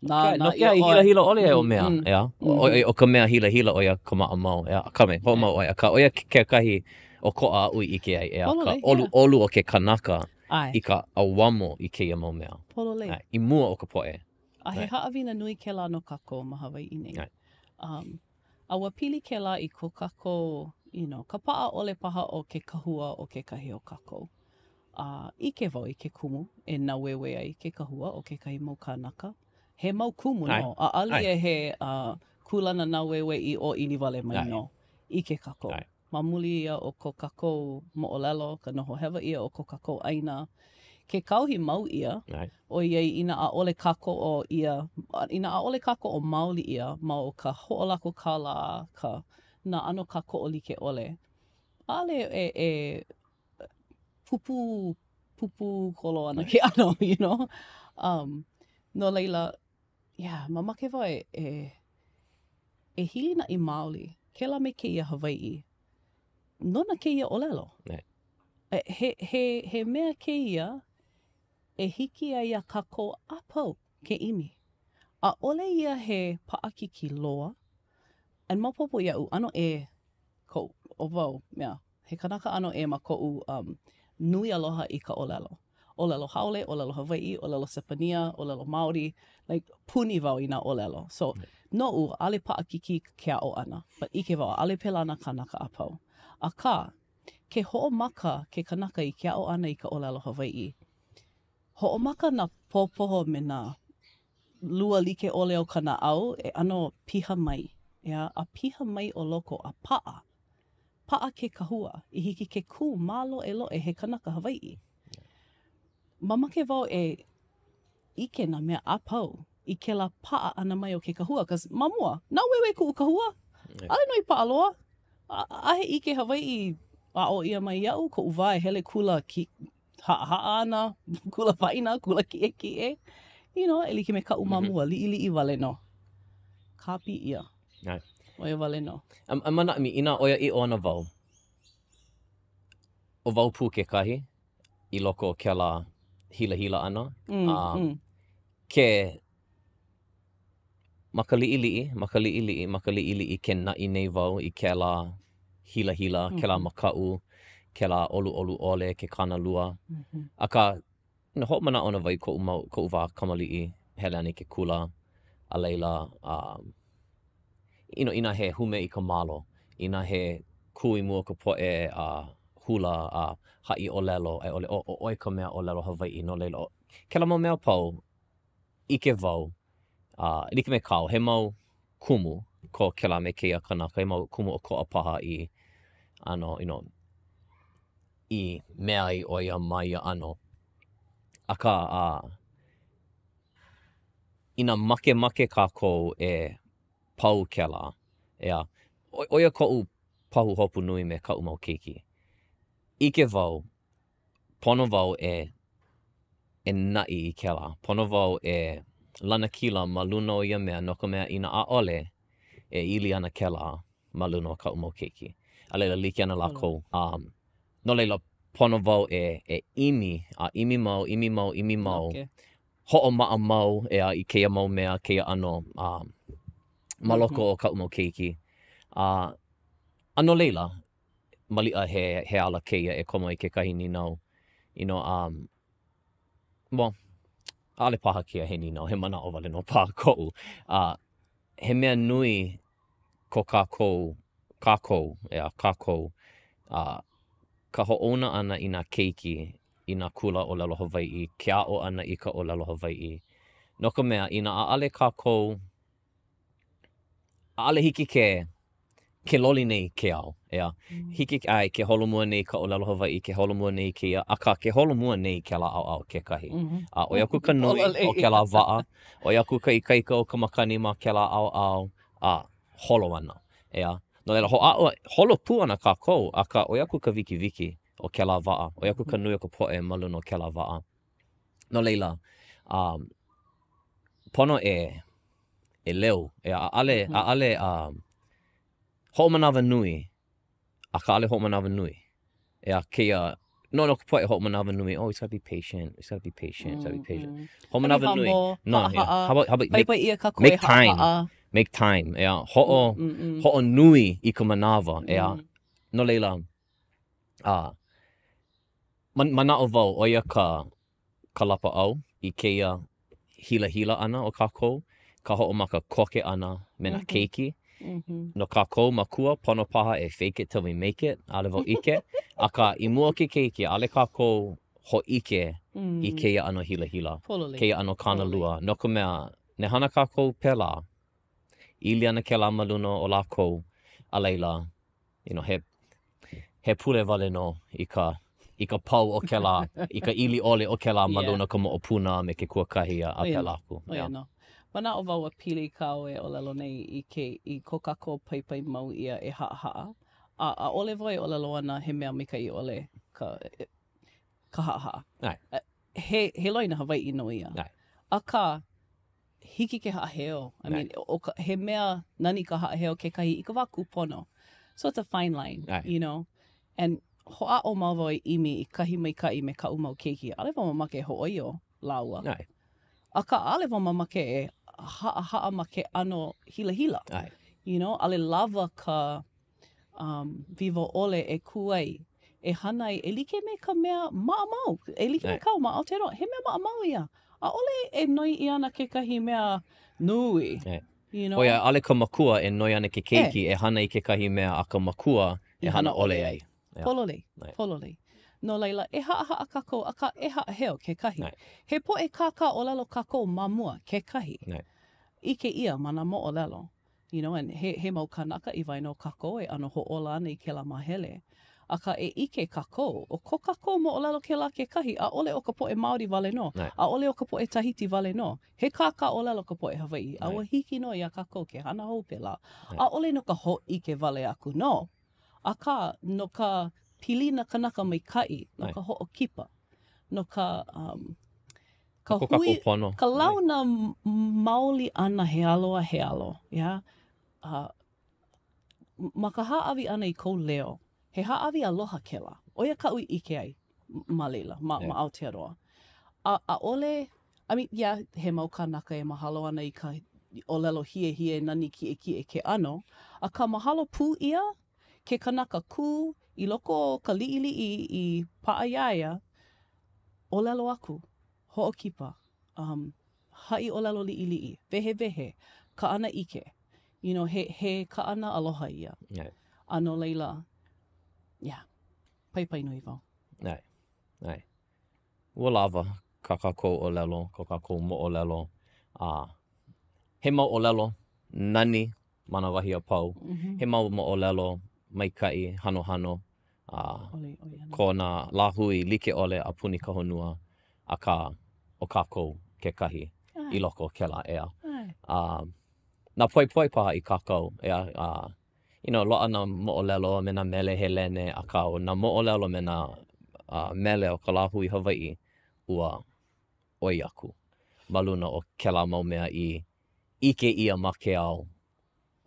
Nā, no ke aha i hilahila ʻole ai o mea, mm. ʻeā? Mm. ʻO ka mea hilahila ʻo ia ka maʻamau, ʻeā? Akā me, hoʻomau ʻoe, akā ʻo ia kekahi ʻokoʻa aʻu i ʻike ai, ʻeā? Ka ʻoluʻolu o ke kanaka i ka ʻauamo i kēia mau mea. Pololei. I mua o ka poʻe. A he haʻawina nui kēlā no kākou ma Hawaiʻi nei. Um, a ua pili kēlā i ko kākou, you know, ka paʻa ʻole paha o ke kahua o kekahi o kākou. A ʻike wau i ke kumu e nāueue ai ke kahua o kekahi mau kānaka. He mau kumu nō, ʻaʻole ia he uh, kūlana nāueue i ʻōʻili wale mai nō. ʻIke kākou. Ma muli ia o ko kākou moʻolelo, ka noho hewa ʻia o ko kākou ʻāina, ke kāohi mau ʻia, ʻoiai inā ʻaʻole kākoʻo ʻia, inā ʻaʻole kākoʻo maoli ʻia ma o ka hoʻolako kālā, ka, nā ʻano kākoʻo like ʻole, ʻaʻole e, e pupū, pupū kolo ana ke ʻano, you know? Um, no laila, yeah, mamake wau e, e, e hilinaʻi maoli kēlā me kēia Hawaiʻi nona kēia ʻōlelo. E, he, he, he mea kēia e hiki ai iā kākou a pau ke ʻimi. ʻAʻole ia he paʻakikī loa. And maopopo iaʻu, ʻano ʻē koʻu, ʻo wau, mea, he kanaka ʻano ʻē ma koʻu um, nui aloha i ka ʻōlelo. ʻŌlelo haole, ʻōlelo Hawaiʻi, ʻōlelo Sepania, ʻōlelo Māori, like, puni wau i nā ʻōlelo. So, noʻu, ʻaʻole paʻakikī ke aʻo ʻana, but ʻike wau, ʻaʻole pēlā nā kānaka a pau. Akā, ke hoʻomaka ke kanaka i ke aʻo ʻana i ka ʻōlelo Hawaiʻi, hoʻomaka nā popoho me nā lua like ʻole o ka naʻau e ʻano piha mai, ʻeā, a piha mai ʻo loko a paʻa. Paʻa ke kahua i hiki ke kū māloʻeloʻe he kanaka Hawaiʻi. Mamake wau e ʻike nā mea a pau i kēlā paʻa ʻana mai o ke kahua, 'cause ma mua, nāueue kuʻu kahua, ʻaʻole nō i paʻa loa. ʻAʻahe ʻike Hawaiʻi aʻo ʻia mai iaʻu, koʻu wā e hele kula ki haʻahaʻa ana, kula waena, kula kiʻekiʻe, you know, e like me kaʻu ma mua, liʻiliʻi wale nō. Kāpī ʻia. ʻAe. ʻO ia wale nō. A, a manaʻo mi, inā ʻoiaʻiʻo ana wau, ʻo wau pū kekahi i loko o kēlā hilahila ʻana. Mm, a, mm. Ke, ma ka liʻiliʻi, ma ka liʻiliʻi, ma ka liʻiliʻi ke naʻi nei wau i kēlā hilahila, kēlā makaʻu, kēlā ʻoluʻolu ʻole, ke kānalua. Akā, you know, hoʻomanaʻo ana wau i koʻu mau, koʻu wā kamaliʻi, hele ana i ke kula, a laila, um, you know, inā he hume i ka malo, inā he kū i mua o ka poʻe a hula a haʻi ʻōlelo, a i ʻole, ʻo, ʻo ʻoe ka mea ʻōlelo Hawaiʻi, no laila, kēlā mau mea a pau, ʻike wau, a e like me kāu, he mau kumu ko kēlā me kēia kanaka, he mau kumu ʻokoʻa paha i ʻano, you know, i mea ai ʻo ia ma ia ʻano. Akā, a, inā makemake kākou e pau kēlā, ʻeā, ʻo ia koʻu pahuhopu nui me kaʻu mau keiki. ʻIke wau pono wau e e naʻi i kēlā. Pono wau e lanakila ma luna o ia mea, no ka mea, inā ʻaʻole, e ili ana kēlā ma luna o kaʻu mau keiki. A laila, like ana lākou. Um, no laila, pono wau e, e ʻimi, a ʻimi mau, ʻimi mau, ʻimi mau, hoʻomaʻamau, ʻeā, i kēia mau mea, kēia ʻano, um, ma loko o kaʻu mau keiki. A, a no laila, maliʻa he, he ala kēia e komo i kekahi nīnau, you know, um, well, ʻaʻole paha kēia he nīnau, he manaʻo wale nō paha koʻu. Uh, he mea nui ko kākou, kākou, ʻeā, kākou, uh, ka hoʻouna ʻana i nā keiki i nā kula ʻōlelo Hawaiʻi, ke aʻo ʻana i ka ʻōlelo Hawaiʻi. No ka mea, inā ʻaʻole kākou ʻaʻole hiki ke ke loli nei ke ao, ʻeā. Hiki, ʻae, ke holomua nei ka ʻōlelo Hawaiʻi, ke holomua nei kēia, akā, ke holomua nei kēlā ʻaoʻao kekahi. A ʻoi aku ka nui o kēlā waʻa, ʻoi aku ka ikaika o ka makani ma kēlā ʻaoʻao, a holo ana, ʻeā. No laila, hoʻāʻo, holo pū ana kākou, akā, ʻoi aku ka wikiwiki o kēlā waʻa, ʻoi aku ka nui o ka poʻe ma luna o kēlā waʻa. No laila, um, pono e ʻeleu, ʻeā, ʻaʻole, ʻaʻole, um, hoʻomanawanui, akā ʻaʻole hoʻomanawanui. ʻEā, kēia, no, no ka poʻe hoʻomanawanui, oh, we just gotta be patient, we just gotta be patient, just gotta be patient. Mm -hmm. Hoʻomanawanui. No, yeah. How about, how about make, Paipai ʻia kākou make time, make time, ʻeā, hoʻo, mm -mm. hoʻonui i ka manawa, ʻeā. Mm. No laila, uh, man, manaʻo wau, ʻo ia ka, ka lapaʻau i kēia hilahila ʻana o kākou, ka hoʻomaka koke ʻana me nā keiki. No kākou makua, pono paha e fake it till we make it, ʻaʻole wau ʻike. Akā, i mua o ke keiki, ʻaʻole kākou hōʻike i kēia ʻano hilahila, kēia ʻano kānalua, no ka mea, inā hana kākou pēlā, ili ana kēlā ma luna o lākou, a laila, you know, he, he pule wale nō i ka, i ka pau o kēlā, i ka ili ʻole o kēlā ma luna o ka moʻopuna a me ke kuakahi a, a pēlā aku. ʻO ia nō. Manaʻo wau ua pili kāu e ʻōlelo nei i ke, i ko kākou paipai mau ʻia e haʻahaʻa, a ʻaʻole wau e ʻōlelo ana he mea maikaʻi ʻole ka, ka haʻahaʻa. ʻAe. He, he loina Hawaiʻi nō ia. ʻAe. Akā, hiki ke haʻaheo. I mean, ʻo ka, he mea nani ka haʻaheo kekahi i ka wā kūpono. So it's a fine line, ʻAe. you know. And hoʻāʻo mau wau e ʻimi i kahi maikaʻi me kaʻu mau keiki. ʻAʻole wau mamake e hōʻoio lāua. ʻAe. Akā, ʻaʻole wau mamake e haʻahaʻa ma ke ʻano hilahila. ʻAe. You know, ʻaʻole lawa ka um, wiwo ʻole e kū ai, e hana ai e like me ka mea maʻamau, e like me kāu ma Aotearoa, he mea maʻamau ia. ʻAʻole e noi ʻia ana kekahi mea nui. You know? ʻOiai, ʻaʻole ka makua e noi ana ke keiki e hana i kekahi mea a ka makua e hana ʻole ai. Pololei, pololei. No laila, e haʻahaʻa kākou, akā e haʻaheo kekahi. He poʻe kākāʻōlelo kākou ma mua kekahi. ʻIke ʻia ma nā moʻolelo. You know, and he, he mau kānaka i waena o kākou e ʻano hoʻōla ana i kēlā māhele. Akā, e ʻike kākou, ʻo ko kākou moʻolelo kēlā kekahi, ʻaʻole ʻo ka poʻe Māori wale nō, ʻaʻole ʻo ka poʻe Tahiti wale nō. He kākāʻōlelo ka poʻe Hawaiʻi, a ua hiki nō iā kākou ke hana hou pēlā. ʻAʻole no ka hōʻike wale aku nō, akā, no ka pilina kanaka maikaʻi, no ka hoʻokipa, no ka, um, ka hui, ka launa maoli ʻana he alo a he alo, yeah? Uh, ma ka hāʻawi ʻana i kou leo, he hāʻawi aloha kēlā. ʻO ia kaʻu i ʻike ai ma laila, ma, ma Aotearoa. A, ʻaʻole, I mean, yeah, he mau kānaka e mahalo ana i ka ʻōlelo hiehie nani kiʻekiʻe ke ʻano, akā mahalo pū ʻia ke kanaka kū i loko o ka liʻiliʻi i paʻa iā ia, ʻōlelo aku, hoʻokipa, um, haʻi ʻōlelo liʻiliʻi, wehewehe, kaʻana ʻike. You know, he, he kaʻana aloha ia. ʻAe. A no laila, yeah, paipai nui wau. ʻAe, ʻae. Ua lawa kā kākou ʻōlelo, ko kākou moʻolelo, a he mau ʻōlelo nani ma nā wahi a pau. He mau moʻolelo maikaʻi, hanohano, a ko nā lāhui like ʻole a puni ka honua, akā, ʻo kākou kekahi i loko o kēlā ea. A na Poepoe paha i kākau, ʻeā, a you know, loaʻa nā moʻolelo a me nā mele Helene, akā, ʻo nā moʻolelo me nā mele o ka lāhui Hawaiʻi, ua ʻoi aku ma luna o kēlā mau mea i ʻike ʻia ma ke ao,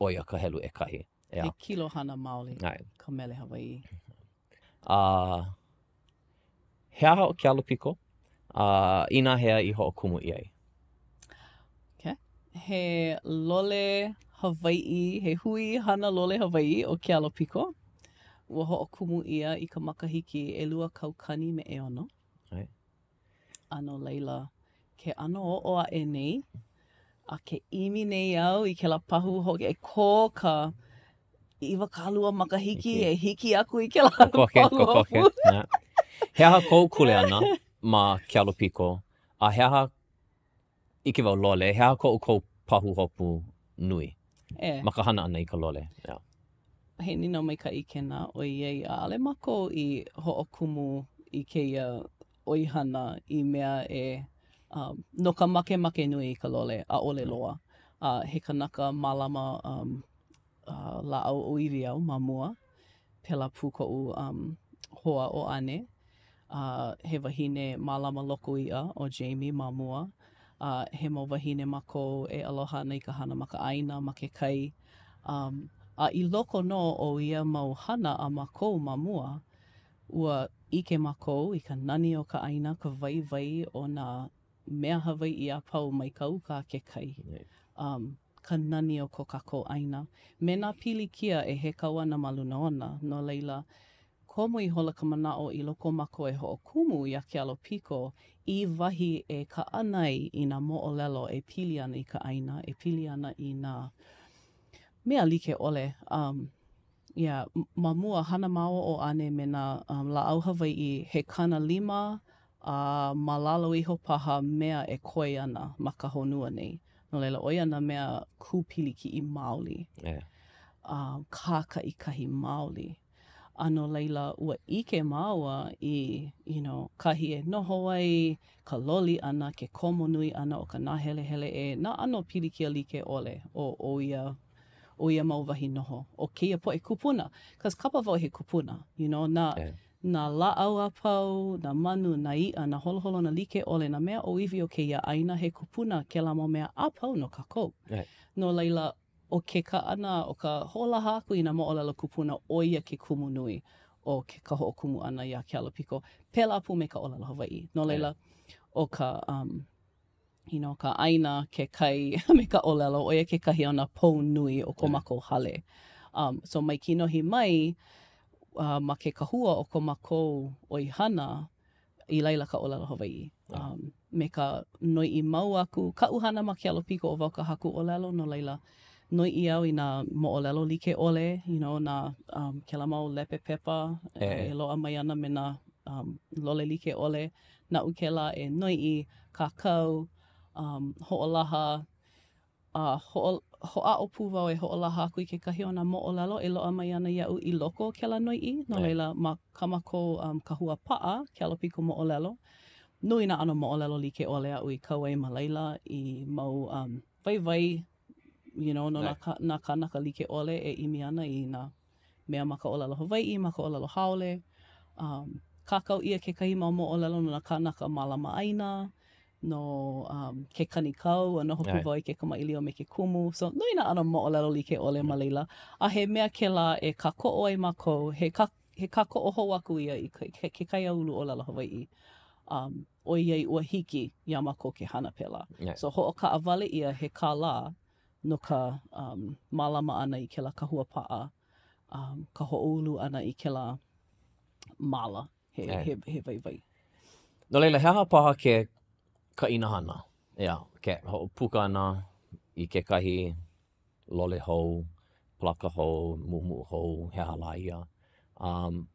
ʻo ia ka helu ʻekahi. ʻEā. He kilohana maoli ka mele Hawaiʻi. A he aha ʻo Kealopiko? A inahea i hoʻokumu ʻia ai? Okay. He lole Hawaiʻi, he hui hana lole Hawaiʻi ʻo Kealopiko. Ua hoʻokumu ʻia i ka makahiki 2006. ʻAe. A no laila, ke ʻano oʻo aʻe nei, a ke ʻimi nei au i kēlā pahu ho e kō ka 20 makahiki e hiki aku i kēlā Kokoke, kokoke. He aha kou kuleana ma Kealopiko, a he aha, ʻike wau lole, he aha ko ʻoukou pahuhopu nui e. ma ka hana ʻana i ka lole? Yeah. He nīnau maikaʻi kēnā, ʻoiai ʻaʻole mākou i hoʻokumu i kēia ʻoihana i mea e um, no ka makemake nui i ka lole, ʻaʻole loa. Uh, he kanaka mālama um, uh, lāʻau ʻōiwi au ma mua, pēlā pū koʻu um, hoa ʻo Ane. Uh, he wahine mālama loko iʻa ʻo Jamie ma mua. Uh, he mau wāhine mākou e aloha ana i ka hana ma ka ʻāina, ma ke kai. Um, a i loko nō o ia mau hana a mākou ma mua, Ua ʻike mākou i ka nani o ka ʻāina, ka waiwai o nā mea Hawaiʻi a pau mai ka uka a ke kai, um, ka nani o ko kākou ʻāina, me nā pilikia e hekau ana ma luna ona. No laila, komo ihola ka manaʻo i loko o mākou e hoʻokumu iā Kealopiko i wahi e kaʻana ai i nā moʻolelo e pili ana i ka ʻāina, e pili ana i nā mea like ʻole. Um, Yeah, ma mua, hana māua ʻo Ane me nā um, lāʻau Hawaiʻi he 50 a ma lalo iho paha mea e koe ana ma ka honua nei. No laila, ʻo ia nā mea kūpilikiʻi maoli. Yeah. Um, kākaʻikahi maoli. A no laila, ua ʻike māua i, you know, kahi e noho ai, ka loli ʻana, ke komo nui ʻana o ka nāhelehele ʻē, nā ʻano pilikia like ʻole o, o ia o ia mau wahi noho o kēia poʻe kūpuna. Cause kapa wau he kupuna, you know, nā, Yeah. nā lāʻau a pau, nā manu, nā iʻa, nā holoholona like ʻole, nā mea ʻōiwi o kēia ʻāina, he kupuna kēlā mau mea a pau no kākou. Yeah. No laila, ʻo ke kaʻana, ʻo ka hoʻolaha aku i nā moʻolelo kupuna, ʻo ia ke kumu nui o ke ka hoʻokumu ʻana iā Kealopiko. Pēlā pū me ka ʻōlelo Hawaiʻi. No laila, ʻo ka, um. You know, ka ʻāina, ke kai, a me ka ʻōlelo, ʻo ia kekahi o nā pou nui o ko mākou hale. Um, so mai kinohi mai, uh, ma ke kahua o ko mākou ʻoihana, i laila ka ʻōlelo Hawaiʻi. Um, me ka noiʻi mau aku, kaʻu hana ma ke Alopiko ʻo wau ka haku ʻōlelo, no laila, noiʻi au i nā moʻolelo like ʻole, you know, nā, um, kēlā mau lepe pepa e loaʻa mai ana me nā um, lole like ʻole. Naʻu kēlā e noiʻi, kākau, um, hoʻolaha, a hoʻo, hoʻāʻo pū wau e hoʻolaha aku i kekahi o nā moʻolelo e loaʻa mai ana iaʻu i loko o kēlā noiʻi. No laila, ma kā mākou um, kahua paʻa, ke Alopiko Moʻolelo, nui nā ʻano moʻolelo like ʻole aʻu i kau ai ma laila i mau um, waiwai, you know, no nā, nā kānaka like ʻole e ʻimi ana i nā mea ma ka ʻōlelo Hawaiʻi, ma ka ʻōlelo haole. Um, kākau ʻia kekahi mau moʻolelo no nā kānaka mālama ʻāina, no um, ke kanikau, a noho pū wau i ke kamaʻilio me ke kumu. So, nui nā ʻano moʻolelo like ʻole ma laila. A he mea kēlā e kākoʻo ai mākou, he, kā, he kākoʻo hou aku ia i ke, ke, ke kaiāulu ʻōlelo Hawaiʻi. Um, ʻoiai ua hiki iā mākou ke hana pēlā. Yeah. So, hoʻokaʻawale ʻia he kālā no ka um, mālama ʻana i kēlā kahua paʻa, um, ka hoʻoulu ʻana i kēlā māla, he, he, he waiwai. No laila, he aha paha ke kaʻina hana? ʻEā, ke hoʻopuka ʻana i kekahi lole hou, palaka hou, muʻumuʻu hou, he aha lā ia. Um,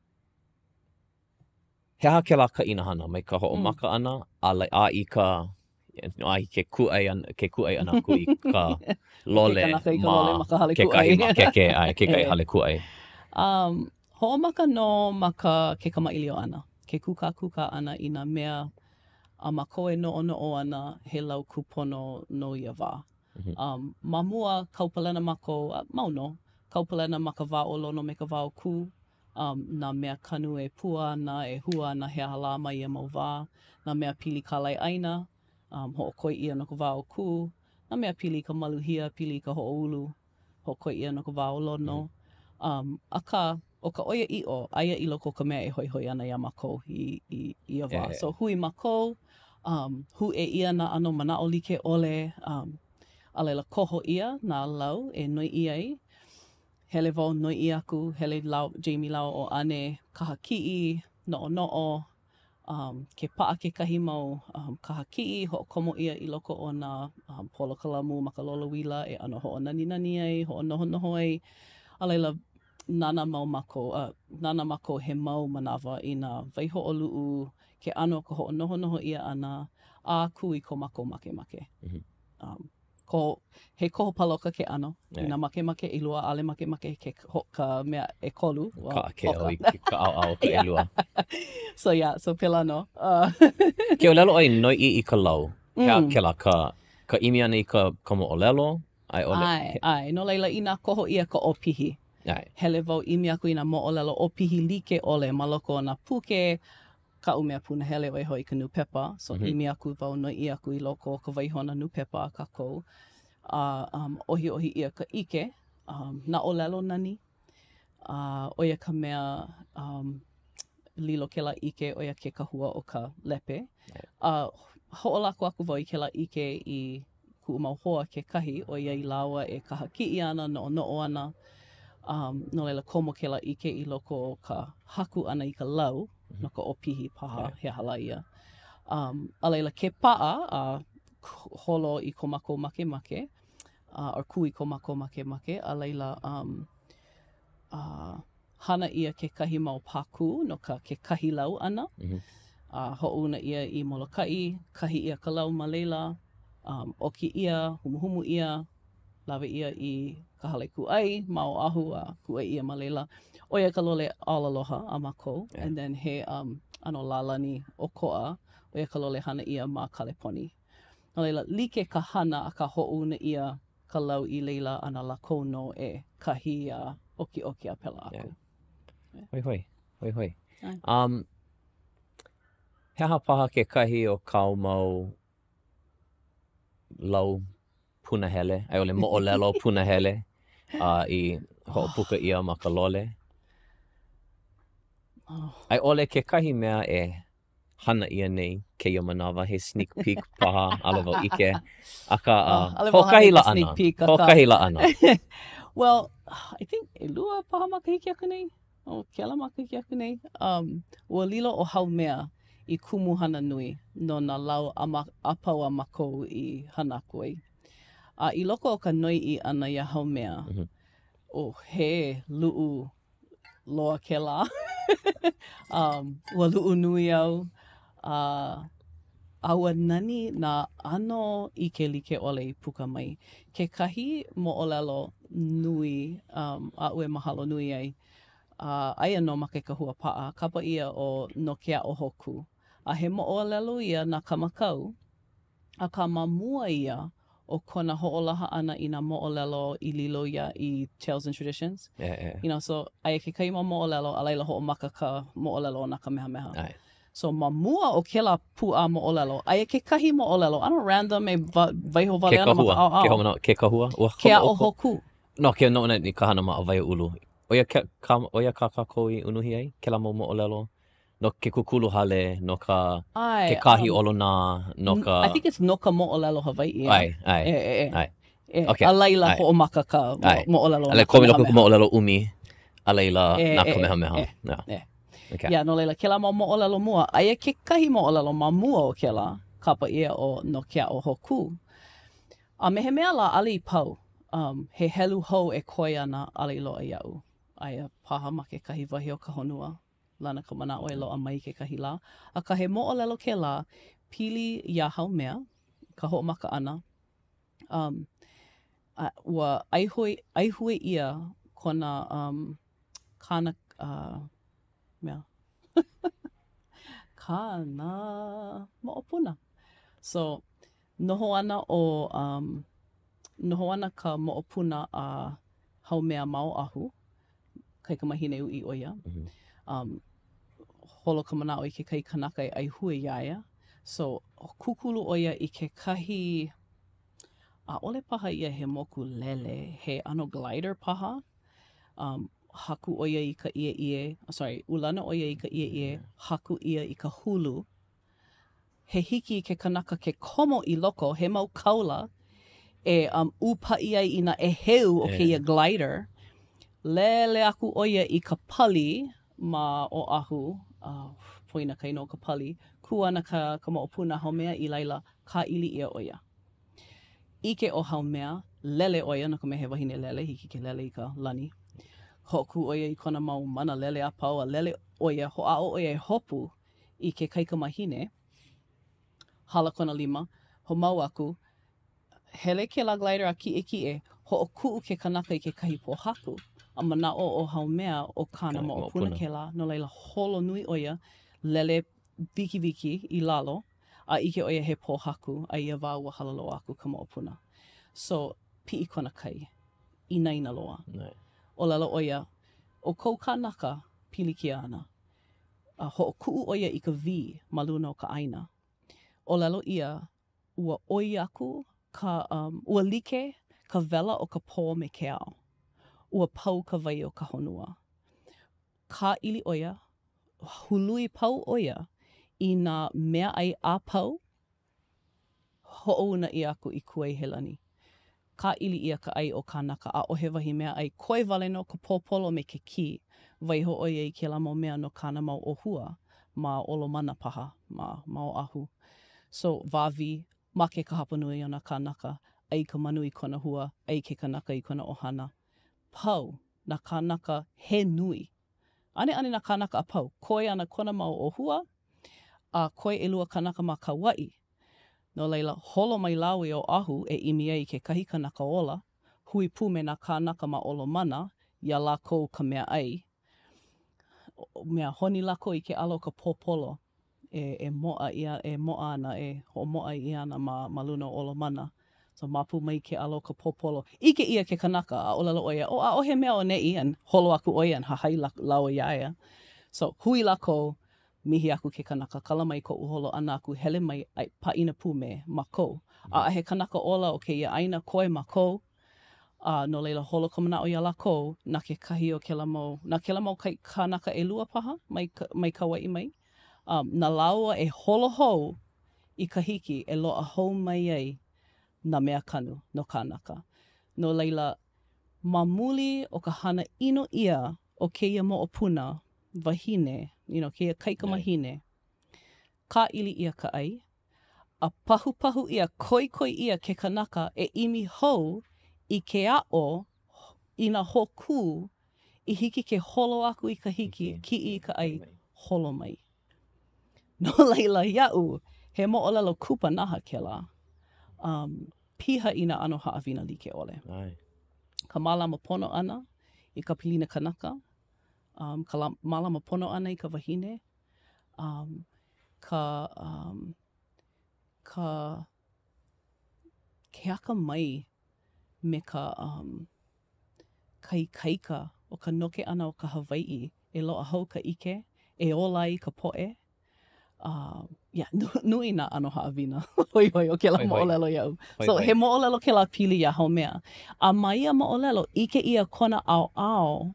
He aha kēlā kaʻina hana mai ka hoʻomaka ʻana a a i ka a i ke kūʻai ʻana ke kūʻai ʻana aku i ka lole ma ka hale kūʻai. Kekahi makeke, ʻae, kekahi hale kūʻai. Um, hoʻomaka nō ma ka ke kamaʻilio ʻana, ke kūkākūkā ʻana i nā mea a mākou e noʻonoʻo ana he lau kūpono no ia wā. Um, ma mua, kaupalena mākou, a mau nō, kaupalena ma ka wā o Lono me ka wā o Kū, um, nā mea kanu e pua ana, e hua ana he aha lā ma ia mau wā, nā mea pili kālaiʻāina, um, hoʻokoi ʻia no ka wā o Kū, nā mea pili i ka maluhia, pili i ka hoʻoulu, hoʻokoi ʻia no ka wā o Lono. Um, akā, ʻo ka ʻoiaʻiʻo, aia i loko o ka mea e hoihoi ana iā mākou i, i, i ia wā. So, hui mākou, um, hūʻē ʻia nā ʻano manaʻo like ʻole, um, a laila koho ʻia nā lau e noiʻi ai. Hele wau noiʻi aku, hele lau, Jamie lāua ʻo Ane, kaha kiʻi, noʻonoʻo, um, ke paʻa kekahi mau um, kaha kiʻi, hoʻokomo ʻia i loko o nā um, polokalamu ma ka lolouila e ʻano hoʻonaninani ai, hoʻonohonoho ai. A laila, nānā mau mākou, uh, nānā mākou he mau manawa i nā waihoʻoluʻu, ke ʻano o ka hoʻonohonoho ʻia ʻana, a kū i ko mākou makemake. Mm -hmm. Um, Ko, he koho paloka ke ʻano. Yeah. Inā makemake ʻelua, ʻaʻole makemake ke, ho, ka mea ʻekolu. Well, Kaʻa ke au i ka ʻaoʻao o ka ʻelua. So yeah, so pēlā nō. Uh. Ke ʻōlelo ʻoe noiʻi i ka lau. Mm. He aha kēlā ka, ka ʻimi ʻana i ka, ka moʻolelo? A i ʻole? ʻAe, ʻae. No laila, inā koho ʻia ka ʻōpihi, ʻAe. hele wau ʻimi aku i nā moʻolelo ʻōpihi like ʻole ma loko o nā puke, kaʻu mea punahele ʻo ia hoʻi ka nūpepa, so mm -hmm. ʻimi aku wau noiʻi aku i loko o ka waihona nūpepa a kākou. A um, ʻohiʻohi ʻia ka ʻike, um, nā ʻōlelo nani, a ʻo ia ka mea um, lilo kēlā ʻike, ʻo ia ke kahua o ka lepe. A hoʻolako aku wau i kēlā ʻike i kuʻu mau hoa kekahi, ʻoiai lāua e kaha kiʻi ana, noʻonoʻo ana, um, no laila komo kēlā ʻike i loko o ka haku ʻana i ka lau, no ka ʻōpihi paha, he aha lā ia. Um, a laila ke paʻa a holo i ko mākou makemake, uh, or kū i ko mākou makemake, a laila um, uh, hana ʻia kekahi mau pākū no ka ke kahi lau ʻana. Mm -hmm. A hoʻouna ʻia i Molokaʻi, kahi ʻia ka lau ma laila, um, ʻoki ʻia, humuhumu ʻia, lawe ʻia i ka hale kūʻai ma Oʻahu a kūʻai ʻia ma laila. ʻO ia ka lole All Aloha a mākou. Yeah. And then he um, ʻano lālani ʻokoʻa, ʻo ia ka lole hana ʻia ma Kaleponi. No laila, like ka hana akā hoʻouna ʻia ka lau i laila a na lākou nō e kahi a ʻokiʻoki a pēlā aku. Yeah. Hoihoi, hoihoi. Um, he aha paha kekahi o kāu mau lau punahele, a i ʻole moʻolelo punahele uh, i hoʻopuka ʻia ma ka lole? Oh. A i ʻole kekahi mea e. hana ʻia nei kēia manawa, he sneak peek paha, ʻaʻole wau ʻike. Akā, uh, oh, hoʻokahi laʻana. Hoʻokahi laʻana. well, I think ʻelua paha makahiki aku nei, o kēlā makahiki aku nei, um, ua lilo ʻo Haumea i kumuhana nui no nā lau a, ma, a pau a mākou i hana aku ai. A i loko o ka noiʻi ʻana iā Haumea, mm -hmm. oh, he luʻu loa kēlā. um, ua luʻu nui au. Uh, a ua nani nā ʻano ʻike like ʻole i puka mai. Kekahi moʻolelo nui um, aʻu e mahalo nui ai, uh, aia nō ma ke kahua paʻa, kapa ʻia ʻo No ke Aʻo Hōkū. A he moʻolelo ia na Kamakau, Akā ma mua ia o kona hoʻolaha ʻana i nā moʻolelo i lilo ia i Tales and Traditions. Yeah, yeah. You know, so aia kekahi mau moʻolelo, a laila hoʻomaka ka moʻolelo o nā Kamehameha. ʻAe. So ma mua o kēlā pūʻā moʻolelo, aia kekahi moʻolelo, ʻano random e wa waiho wale ana ma ka ʻaoʻao. Ke kahua, ke kahua, ua Ke aʻo hōkū. No, ke noʻonoʻo i ka hana ma Awaiaulu. ʻO ia ka, ʻo ia kā kākou i unuhi ai, kēlā mau moʻolelo? No ke kūkulu hale, no ka ʻAe, ke kāhi um, olonā, no ka... I think it's no ka moʻolelo Hawaiʻi. ʻAe, ʻae, E, e, e. ʻae. E, Okay. A laila ʻae. hoʻomaka ka ʻAe. moʻolelo A laila, komo i loko o ka moʻolelo ʻUmi, a laila, E, nā e, e, Kamehameha. e, Yeah. e. Okay. Yeah, no laila, kēlā mau moʻolelo mua, aia kekahi moʻolelo ma mua o kēlā, kapa ʻia ʻo No ke Aʻo Hōkū. A me he mea lā, ʻaʻole i pau. Um, he helu hou e koe ana, ʻaʻole i loaʻa iaʻu. Aia paha ma kekahi wahi o ka honua. Lana ka manaʻo e loaʻa mai kekahi lā. Akā, he moʻolelo kēlā pili iā Haumea, ka hoʻomaka ʻana. Um, a, ua ʻaihue, ʻaihue ʻia kona, um, kāna, uh, mea, kāna moʻopuna. So, noho ana ʻo, um, noho ana ka moʻopuna a Haumea ma Oʻahu, kaikamahine uʻi ʻo ia. Mm -hmm. um, holo ka manaʻo i kekahi kanaka e ʻaihue iā ia. So, kūkulu ʻo ia i kekahi, ʻaʻole paha ia he moku lele, he ʻano glider paha. Um, haku ʻo ia i ka ʻieʻie, oh, sorry, ulana ʻo ia i ka ʻieʻie, haku ʻia i ka hulu. He hiki i ke kanaka ke komo i loko, he mau kaula e um, ʻūpaʻi ai i nā ʻēheu o kēia glider. Lele aku ʻo ia i ka pali ma Oʻahu, uh, poina ka inoa o ka pali, kū ana ka, ka moʻopuna Haumea i laila, kāʻili ʻia ʻo ia. ʻIke ʻo Haumea, lele ʻo ia no ka mea he wahine lele, hiki ke lele i ka lani. Hoʻokū ʻo ia i kona mau mana lele a pau a lele ʻo ia, hoʻāʻo ʻo ia e hopu i ke kaikamahine, hala kona lima, hoʻomau aku, hele kēlā glider a kiʻekiʻe, hoʻokuʻu ke kanaka i kekahi pōhaku, a manaʻo ʻo Haumea ʻo kāna moʻopuna kēlā, no laila holo nui ʻo ia, lele wikiwiki i lalo, a ʻike ʻo ia he pōhaku, a ia wā ua hala loa aku ka moʻopuna. So, piʻi kona kai, inaina loa. ʻŌlelo ʻo ia, ʻo kou kānaka, pilikia ana. A hoʻokuʻu ʻo ia i ka wī ma luna o ka ʻāina. ʻŌlelo ʻia, ua ʻoi aku ka, um, ua like ka wela o ka pō me ke ao. Ua pau ka wai o ka honua. Kāʻili ʻo ia, hului pau ʻo ia i nā meaʻai a pau, hoʻouna ʻia aku i Kuaihelani. Kāʻili ʻia ka ʻai o kānaka, ʻaʻohe wahi meaʻai, koe wale nō ka pōpolo me ke kī. Waiho ʻo ia i kēlā mau mea no kāna mau ʻōhua ma Olomana paha, ma, ma Oʻahu. So, wā wī, make ka hapanui o nā kānaka, ʻai ka manu i kona hua, ʻai ke kanaka i kona ʻohana. Pau nā kānaka he nui. ʻAneʻane nā kānaka a pau, koe ana kona mau ʻōhua, a koe ʻelua kanaka ma Kauaʻi. No laila, holo mai lāua i Oʻahu e ʻimi ai i kekahi kanaka ola, hui pū me nā kānaka ma Olomana, iā lākou ka meaʻai. Mea, honi lākou i ke ʻala o ka pōpolo e, e moʻa ʻia, e moʻa ana, e hoʻomoʻa ʻia ana ma, ma luna o Olomana. So, māpu mai ke ʻala o ka pōpolo. ʻIke ʻia ke kanaka, a ʻōlelo ʻo ia, oh, ʻaʻohe mea o neʻi, and holo aku ʻo ia and hahai lāua iā ia. So, hui lākou, mihi aku ke kanaka, kala mai koʻu holo ʻana aku, hele mai, a pāʻina pū me mākou. ʻAʻohe kanaka ola o kēia ʻāina, koe mākou. A no laila, holo ka manaʻo iā lākou, na kekahi o kēlā mau, na kēlā mau kai, kānaka ʻelua paha mai, mai Kauaʻi mai. Um, na lāua e holo hou i Kahiki e loaʻa hou mai ai nā mea kanu no kānaka. No laila, ma muli o ka hana ʻino ʻia o kēia moʻopuna wahine, you know, kēia kaikamahine, kāʻili ʻia ka ʻai, a pahupahu ʻia, koikoi ʻia ke kanaka e ʻimi hou i ke aʻo i nā hōkū i hiki ke holo aku i Kahiki, kiʻi i ka ʻai, holo mai. No laila, iaʻu, he moʻolelo kupanaha kēlā. Um, piha i nā ʻano haʻawina like ʻole. Ka mālama pono ʻana i ka pilina kanaka, um, ka la, mālama pono ʻana i ka wahine, um, ka, um, ka, ke akamai me ka, um, ka ikaika o ka noke ʻana o ka Hawaiʻi e loaʻa hou ka ʻike, e ola ai ka poʻe. Uh, yeah, nui nā ʻano haʻawina hoihoi o kēlā moʻolelo iaʻu. So, he moʻolelo kēlā pili iā Haumea. A ma ia moʻolelo, ʻike ʻia kona ʻaoʻao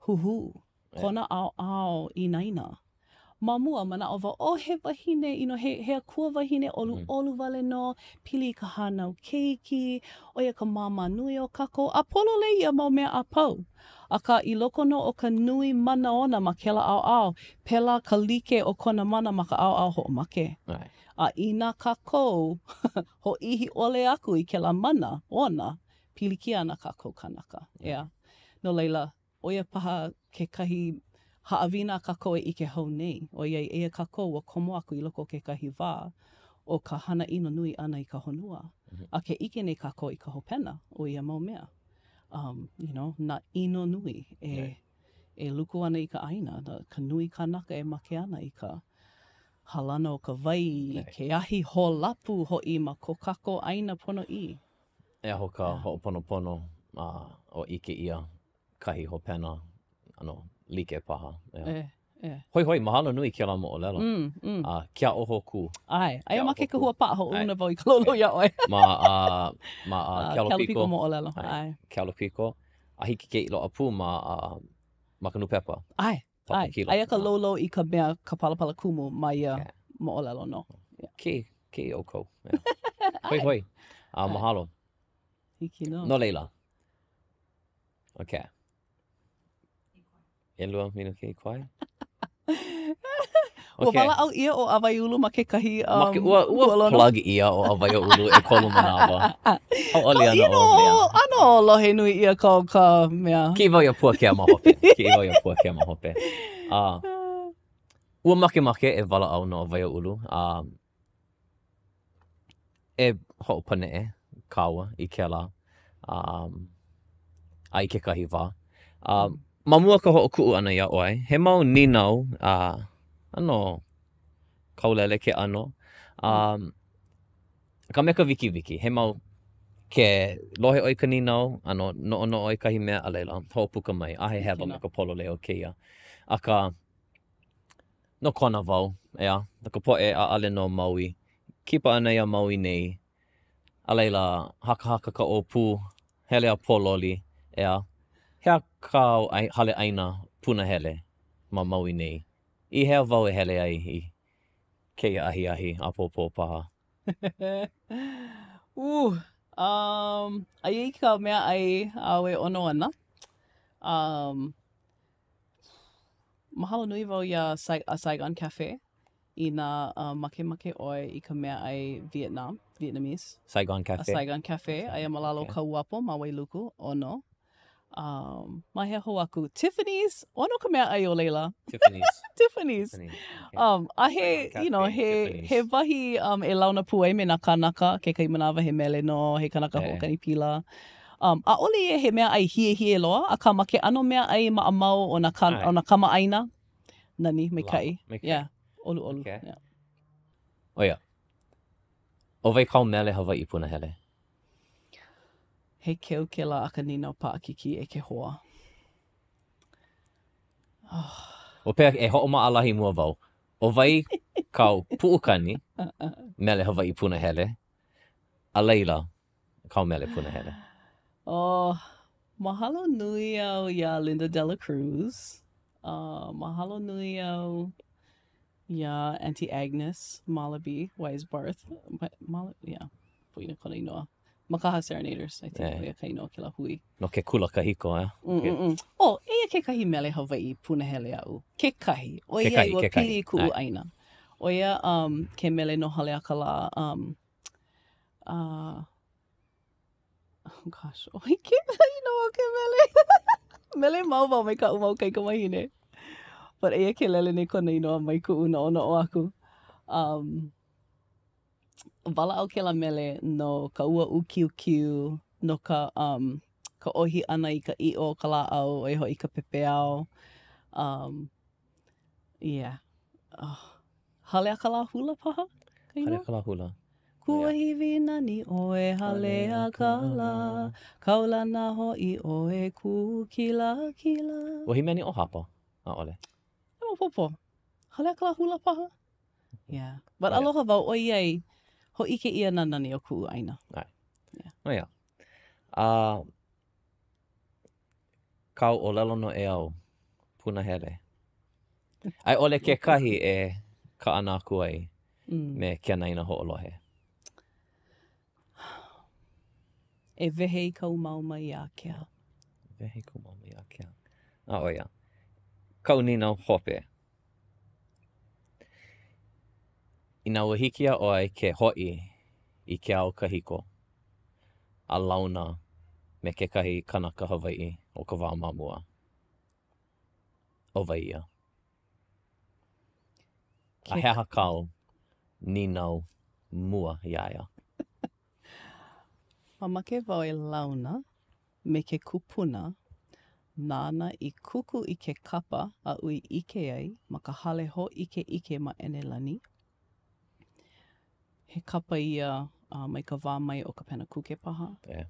huhū, kona ʻaoʻao inaina. Ma mua, manaʻo wau, oh, he wahine, you know, he, he akua wahine ʻoluʻolu wale nō, pili i ka hānau keiki, ʻo ia ka māmā nui o kākou, a pololei ia mau mea a pau. Akā, i loko nō o ka nui mana ona ma kēlā ʻaoʻao, pēlā ka like o kona mana ma ka ʻaoʻao hoʻomake. A inā kākou hōʻihi ʻole aku i kēlā mana ona, pilikia ana kākou kānaka, ʻeā? No laila, ʻo ia paha kekahi haʻawina a kākou e ʻike hou nei, ʻoiai eia kākou ua komo aku i loko o kekahi wā o ka hana ʻino nui ʻana i ka honua, a ke ʻike nei kākou i ka hopena o ia mau mea. Um, you know, nā ʻino nui e, e luku ana i ka ʻāina, ka nui kānaka e make ana i ka halana o ka wai, ke ahi hōlapu hoʻi ma ko kākou ʻāina ponoʻī. E aho ka hoʻoponopono a o ʻike ʻia kahi hopena ʻano like paha. ʻEa. E, e. Hoihoi, mahalo nui kēlā moʻolelo. Mm, mm. A Ke Aʻo Hōkū. ʻAe, aia ma ke kahua paʻa hoʻouna wau i ka loulou iā ʻoe. Ma, uh, ma uh, Kealopiko. Kealopiko moʻolelo. ʻAe. Kealopiko. A hiki ke loaʻa pū ma, uh, ma ka nūpepa. ʻAe. ʻAe. Aia ka loulou i ka mea, ka palapala kumu ma ia okay. moʻolelo nō. Yeah. Ke, ke ʻoukou. Yeah. Hoihoi. A uh, mahalo. Hiki nō. No laila. Okay. ʻElua minuke i koe. Ua okay. walaʻau ʻia ʻo Awaiulu ma kekahi um, ma ke, ua, ua plug ʻia ʻo Awaiaulu ʻekolu manawa. Hauʻoli ana ʻo mea. ʻAno lohe nui ʻia ka, ka mea. Kiʻi wau iā Puakea ma hope. Kiʻi wau iā Puakea ma hope. Uh, ua makemake e walaʻau no Awaiaulu. Uh, e hoʻopaneʻe kāua i kēlā um, a i kekahi wā. Um, ma mua ka hoʻokuʻu ʻana iā ʻoe, he mau nīnau a uh, ʻano kaulele ke ʻano. Um, ka me ka wikiwiki, he mau ke lohe ʻoe i ka nīnau, ʻano noʻonoʻo i kahi mea, a laila, hoʻopuka mai, ʻaʻahe hewa me ka pololei o kēia. Akā, No Kona wau, ʻeā, no ka poʻe ʻaʻale no Maui. Kipa ana iā Maui nei, a laila, hakahaka ka ʻōpū, hele a pōloli, ʻeā. He aha kāu hale ʻaina punahele ma Maui nei? I hea wau e hele ai i kēia ahiahi ʻapōpō paha? Uh, um, aia i ka meaʻai āu e ʻono ana. Um, Mahalo nui wau iā Saigon Cafe inā uh, makemake ʻoe i ka meaʻai Vietnam, Vietnamese. Saigon Cafe. A Saigon Cafe, aia ma lalo o ka uapo ma Wailuku, ʻono. Um, ma hea hou aku? Tiffany's, ʻono ka meaʻai o laila. Tiffany's. Tiffany's. Tiffany's. Okay. Um, a he, you know, he, he wahi um, e launa pū ai me nā kānaka, kekahi manawa he mele nō, he kanaka hey. hoʻokani pila. Um, ʻaʻole ia he meaʻai hiehie loa, akā ma ke ʻano meaʻai maʻamau o nā, ka, o nā kamaʻāina, nani, maikaʻi. Maikaʻi. Yeah, ʻoluʻolu. Okay. Yeah. ʻO ia. ʻO wai kāu mele Hawaiʻi punahele? He keu kēlā a ka nīnau paʻakikī e ke hoa. Oh. O pehea, e hoʻomaʻalahi mua wau. ʻO wai kāu puʻukani mele Hawaiʻi punahele? A laila, kāu mele punahele? Oh, mahalo nui au iā Linda Dela Cruz. Uh, mahalo nui au. Iā Auntie Agnes Malaby Weisbarth. Mal yeah, poina kona inoa. Makaha Serenaders, I think, ʻo ia ka inoa o kēlā hui. No ke kula kahiko, eh? Mm, mm, mm. Oh, eia kekahi mele Hawaiʻi punahele aʻu. Kekahi. ʻOiai ua pili i kuʻu ʻāina. ʻO ia um, ke mele no Haleakalā. Um, uh, Oh gosh, oh, I can't inoa o ke mele. Mele mau wau me kaʻu mau kaikamahine. But eia ke lele nei kona inoa mai kuʻu noʻonoʻo aku. Um, walaʻau kēlā mele no ka ua ʻūkiukiu, no ka, um, ka ʻohi ʻana i ka ʻiʻo o ka lāʻau, ʻo ia hoʻi ka pepeiao. Um, yeah. Oh. Haleakalā Hula paha? Haleakalā Hula. Kuahiwi nani ʻoe Haleakalā, kaulana hoʻi ʻoe kū kilakila. Ua hīmeni ʻo Hapa? ʻAʻole. ʻAʻole maopopo. Haleakalā Hula paha? Yeah. But aloha wau ʻoiai hōʻike ʻia nā nani o kuʻu ʻāina. ʻAe. Yeah. Oh yeah. Uh, kāu ʻōlelo noʻeau punahele. A i ʻole kekahi e kaʻana aku ai mm. me ke anaina hoʻolohe. E wehe i ka umauma iākea. Wehe i ka umauma iākea. A ʻo ia. Kaʻu nīnau hope. Inā ua hiki iā ʻoe ke hoʻi i ke au kahiko a launa me kekahi kanaka Hawaiʻi o ka wā ma mua, ʻo wai ia? A he aha kāu nīnau mua iā ia? Mamake wau e launa me ke kupuna nāna i kuku i ke kapa aʻu i ʻike ai ma ka hale hōʻikeʻike ma ʻEnelani. He kapa ia mai ka wā mai o ka Pena Kuke paha. Yeah.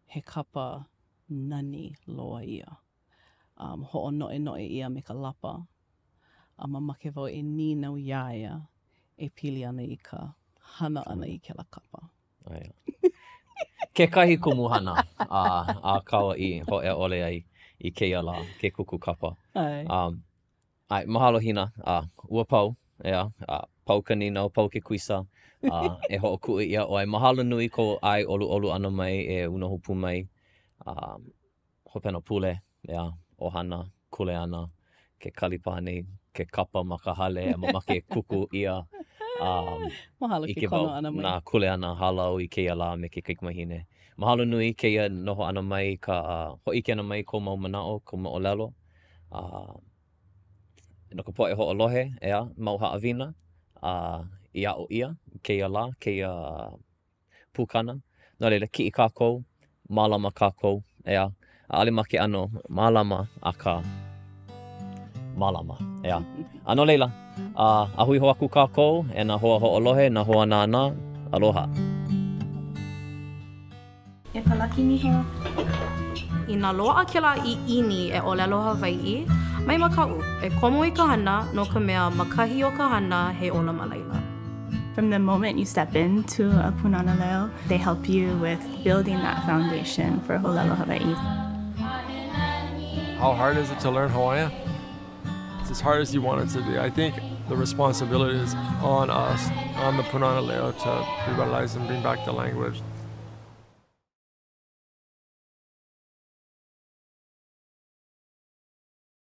He kapa nani loa ia. Um, hoʻonoʻenoʻe ʻia me ka lapa. A mamake wau e nīnau iā ia e pili ana i ka hana ʻana i kēlā kapa. Aia. Kekahi kumuhana a, a kāua i hōʻea ʻole ai i kēia lā, ke kuku kapa. ʻAe. Um, ʻae, mahalo Hina, a ua pau, ʻeā, a pau ka nīnau, pau ke kuisa, a e hoʻokuʻu ʻia ʻoe. Mahalo nui kou ʻae ʻoluʻolu ʻana mai e unohu pū mai. A hopena pule, ʻeā, ʻohana, kuleana, ke kali paha nei ke kapa ma ka hale a mamake e kuku ʻia. Um, Mahalo ke kono ʻana mai. Nā kuleana hālau i kēia lā me ke kaikamahine. Mahalo nui kēia noho ʻana mai, ka uh, hōʻike ʻana mai kou mau manaʻo, kou moʻolelo. Uh, no ka poʻe hoʻolohe, ʻeā, mau haʻawina uh, i aʻo ʻia kēia lā, kēia pukana. No laila, kiʻi kākou, mālama kākou, ʻeā. ʻAʻole ma ke ʻano mālama, akā, mālama, ʻeā. A no laila, a, a hui hou aku kākou, e nā hoa hoʻolohe, nā hoa nānā, aloha. E Palaki Niho. Inā loaʻa kēlā ʻiʻini e ʻōlelo Hawaiʻi, mai makaʻu, e komo i ka hana, no ka mea, ma kahi o ka hana, he ola ma laila. From the moment you step into a Pūnana Leo, they help you with building that foundation for ʻōlelo Hawaiʻi. How hard is it to learn Hawaiian? It's as hard as you want it to be. I think the responsibility is on us, on the Pūnana Leo, to revitalize and bring back the language.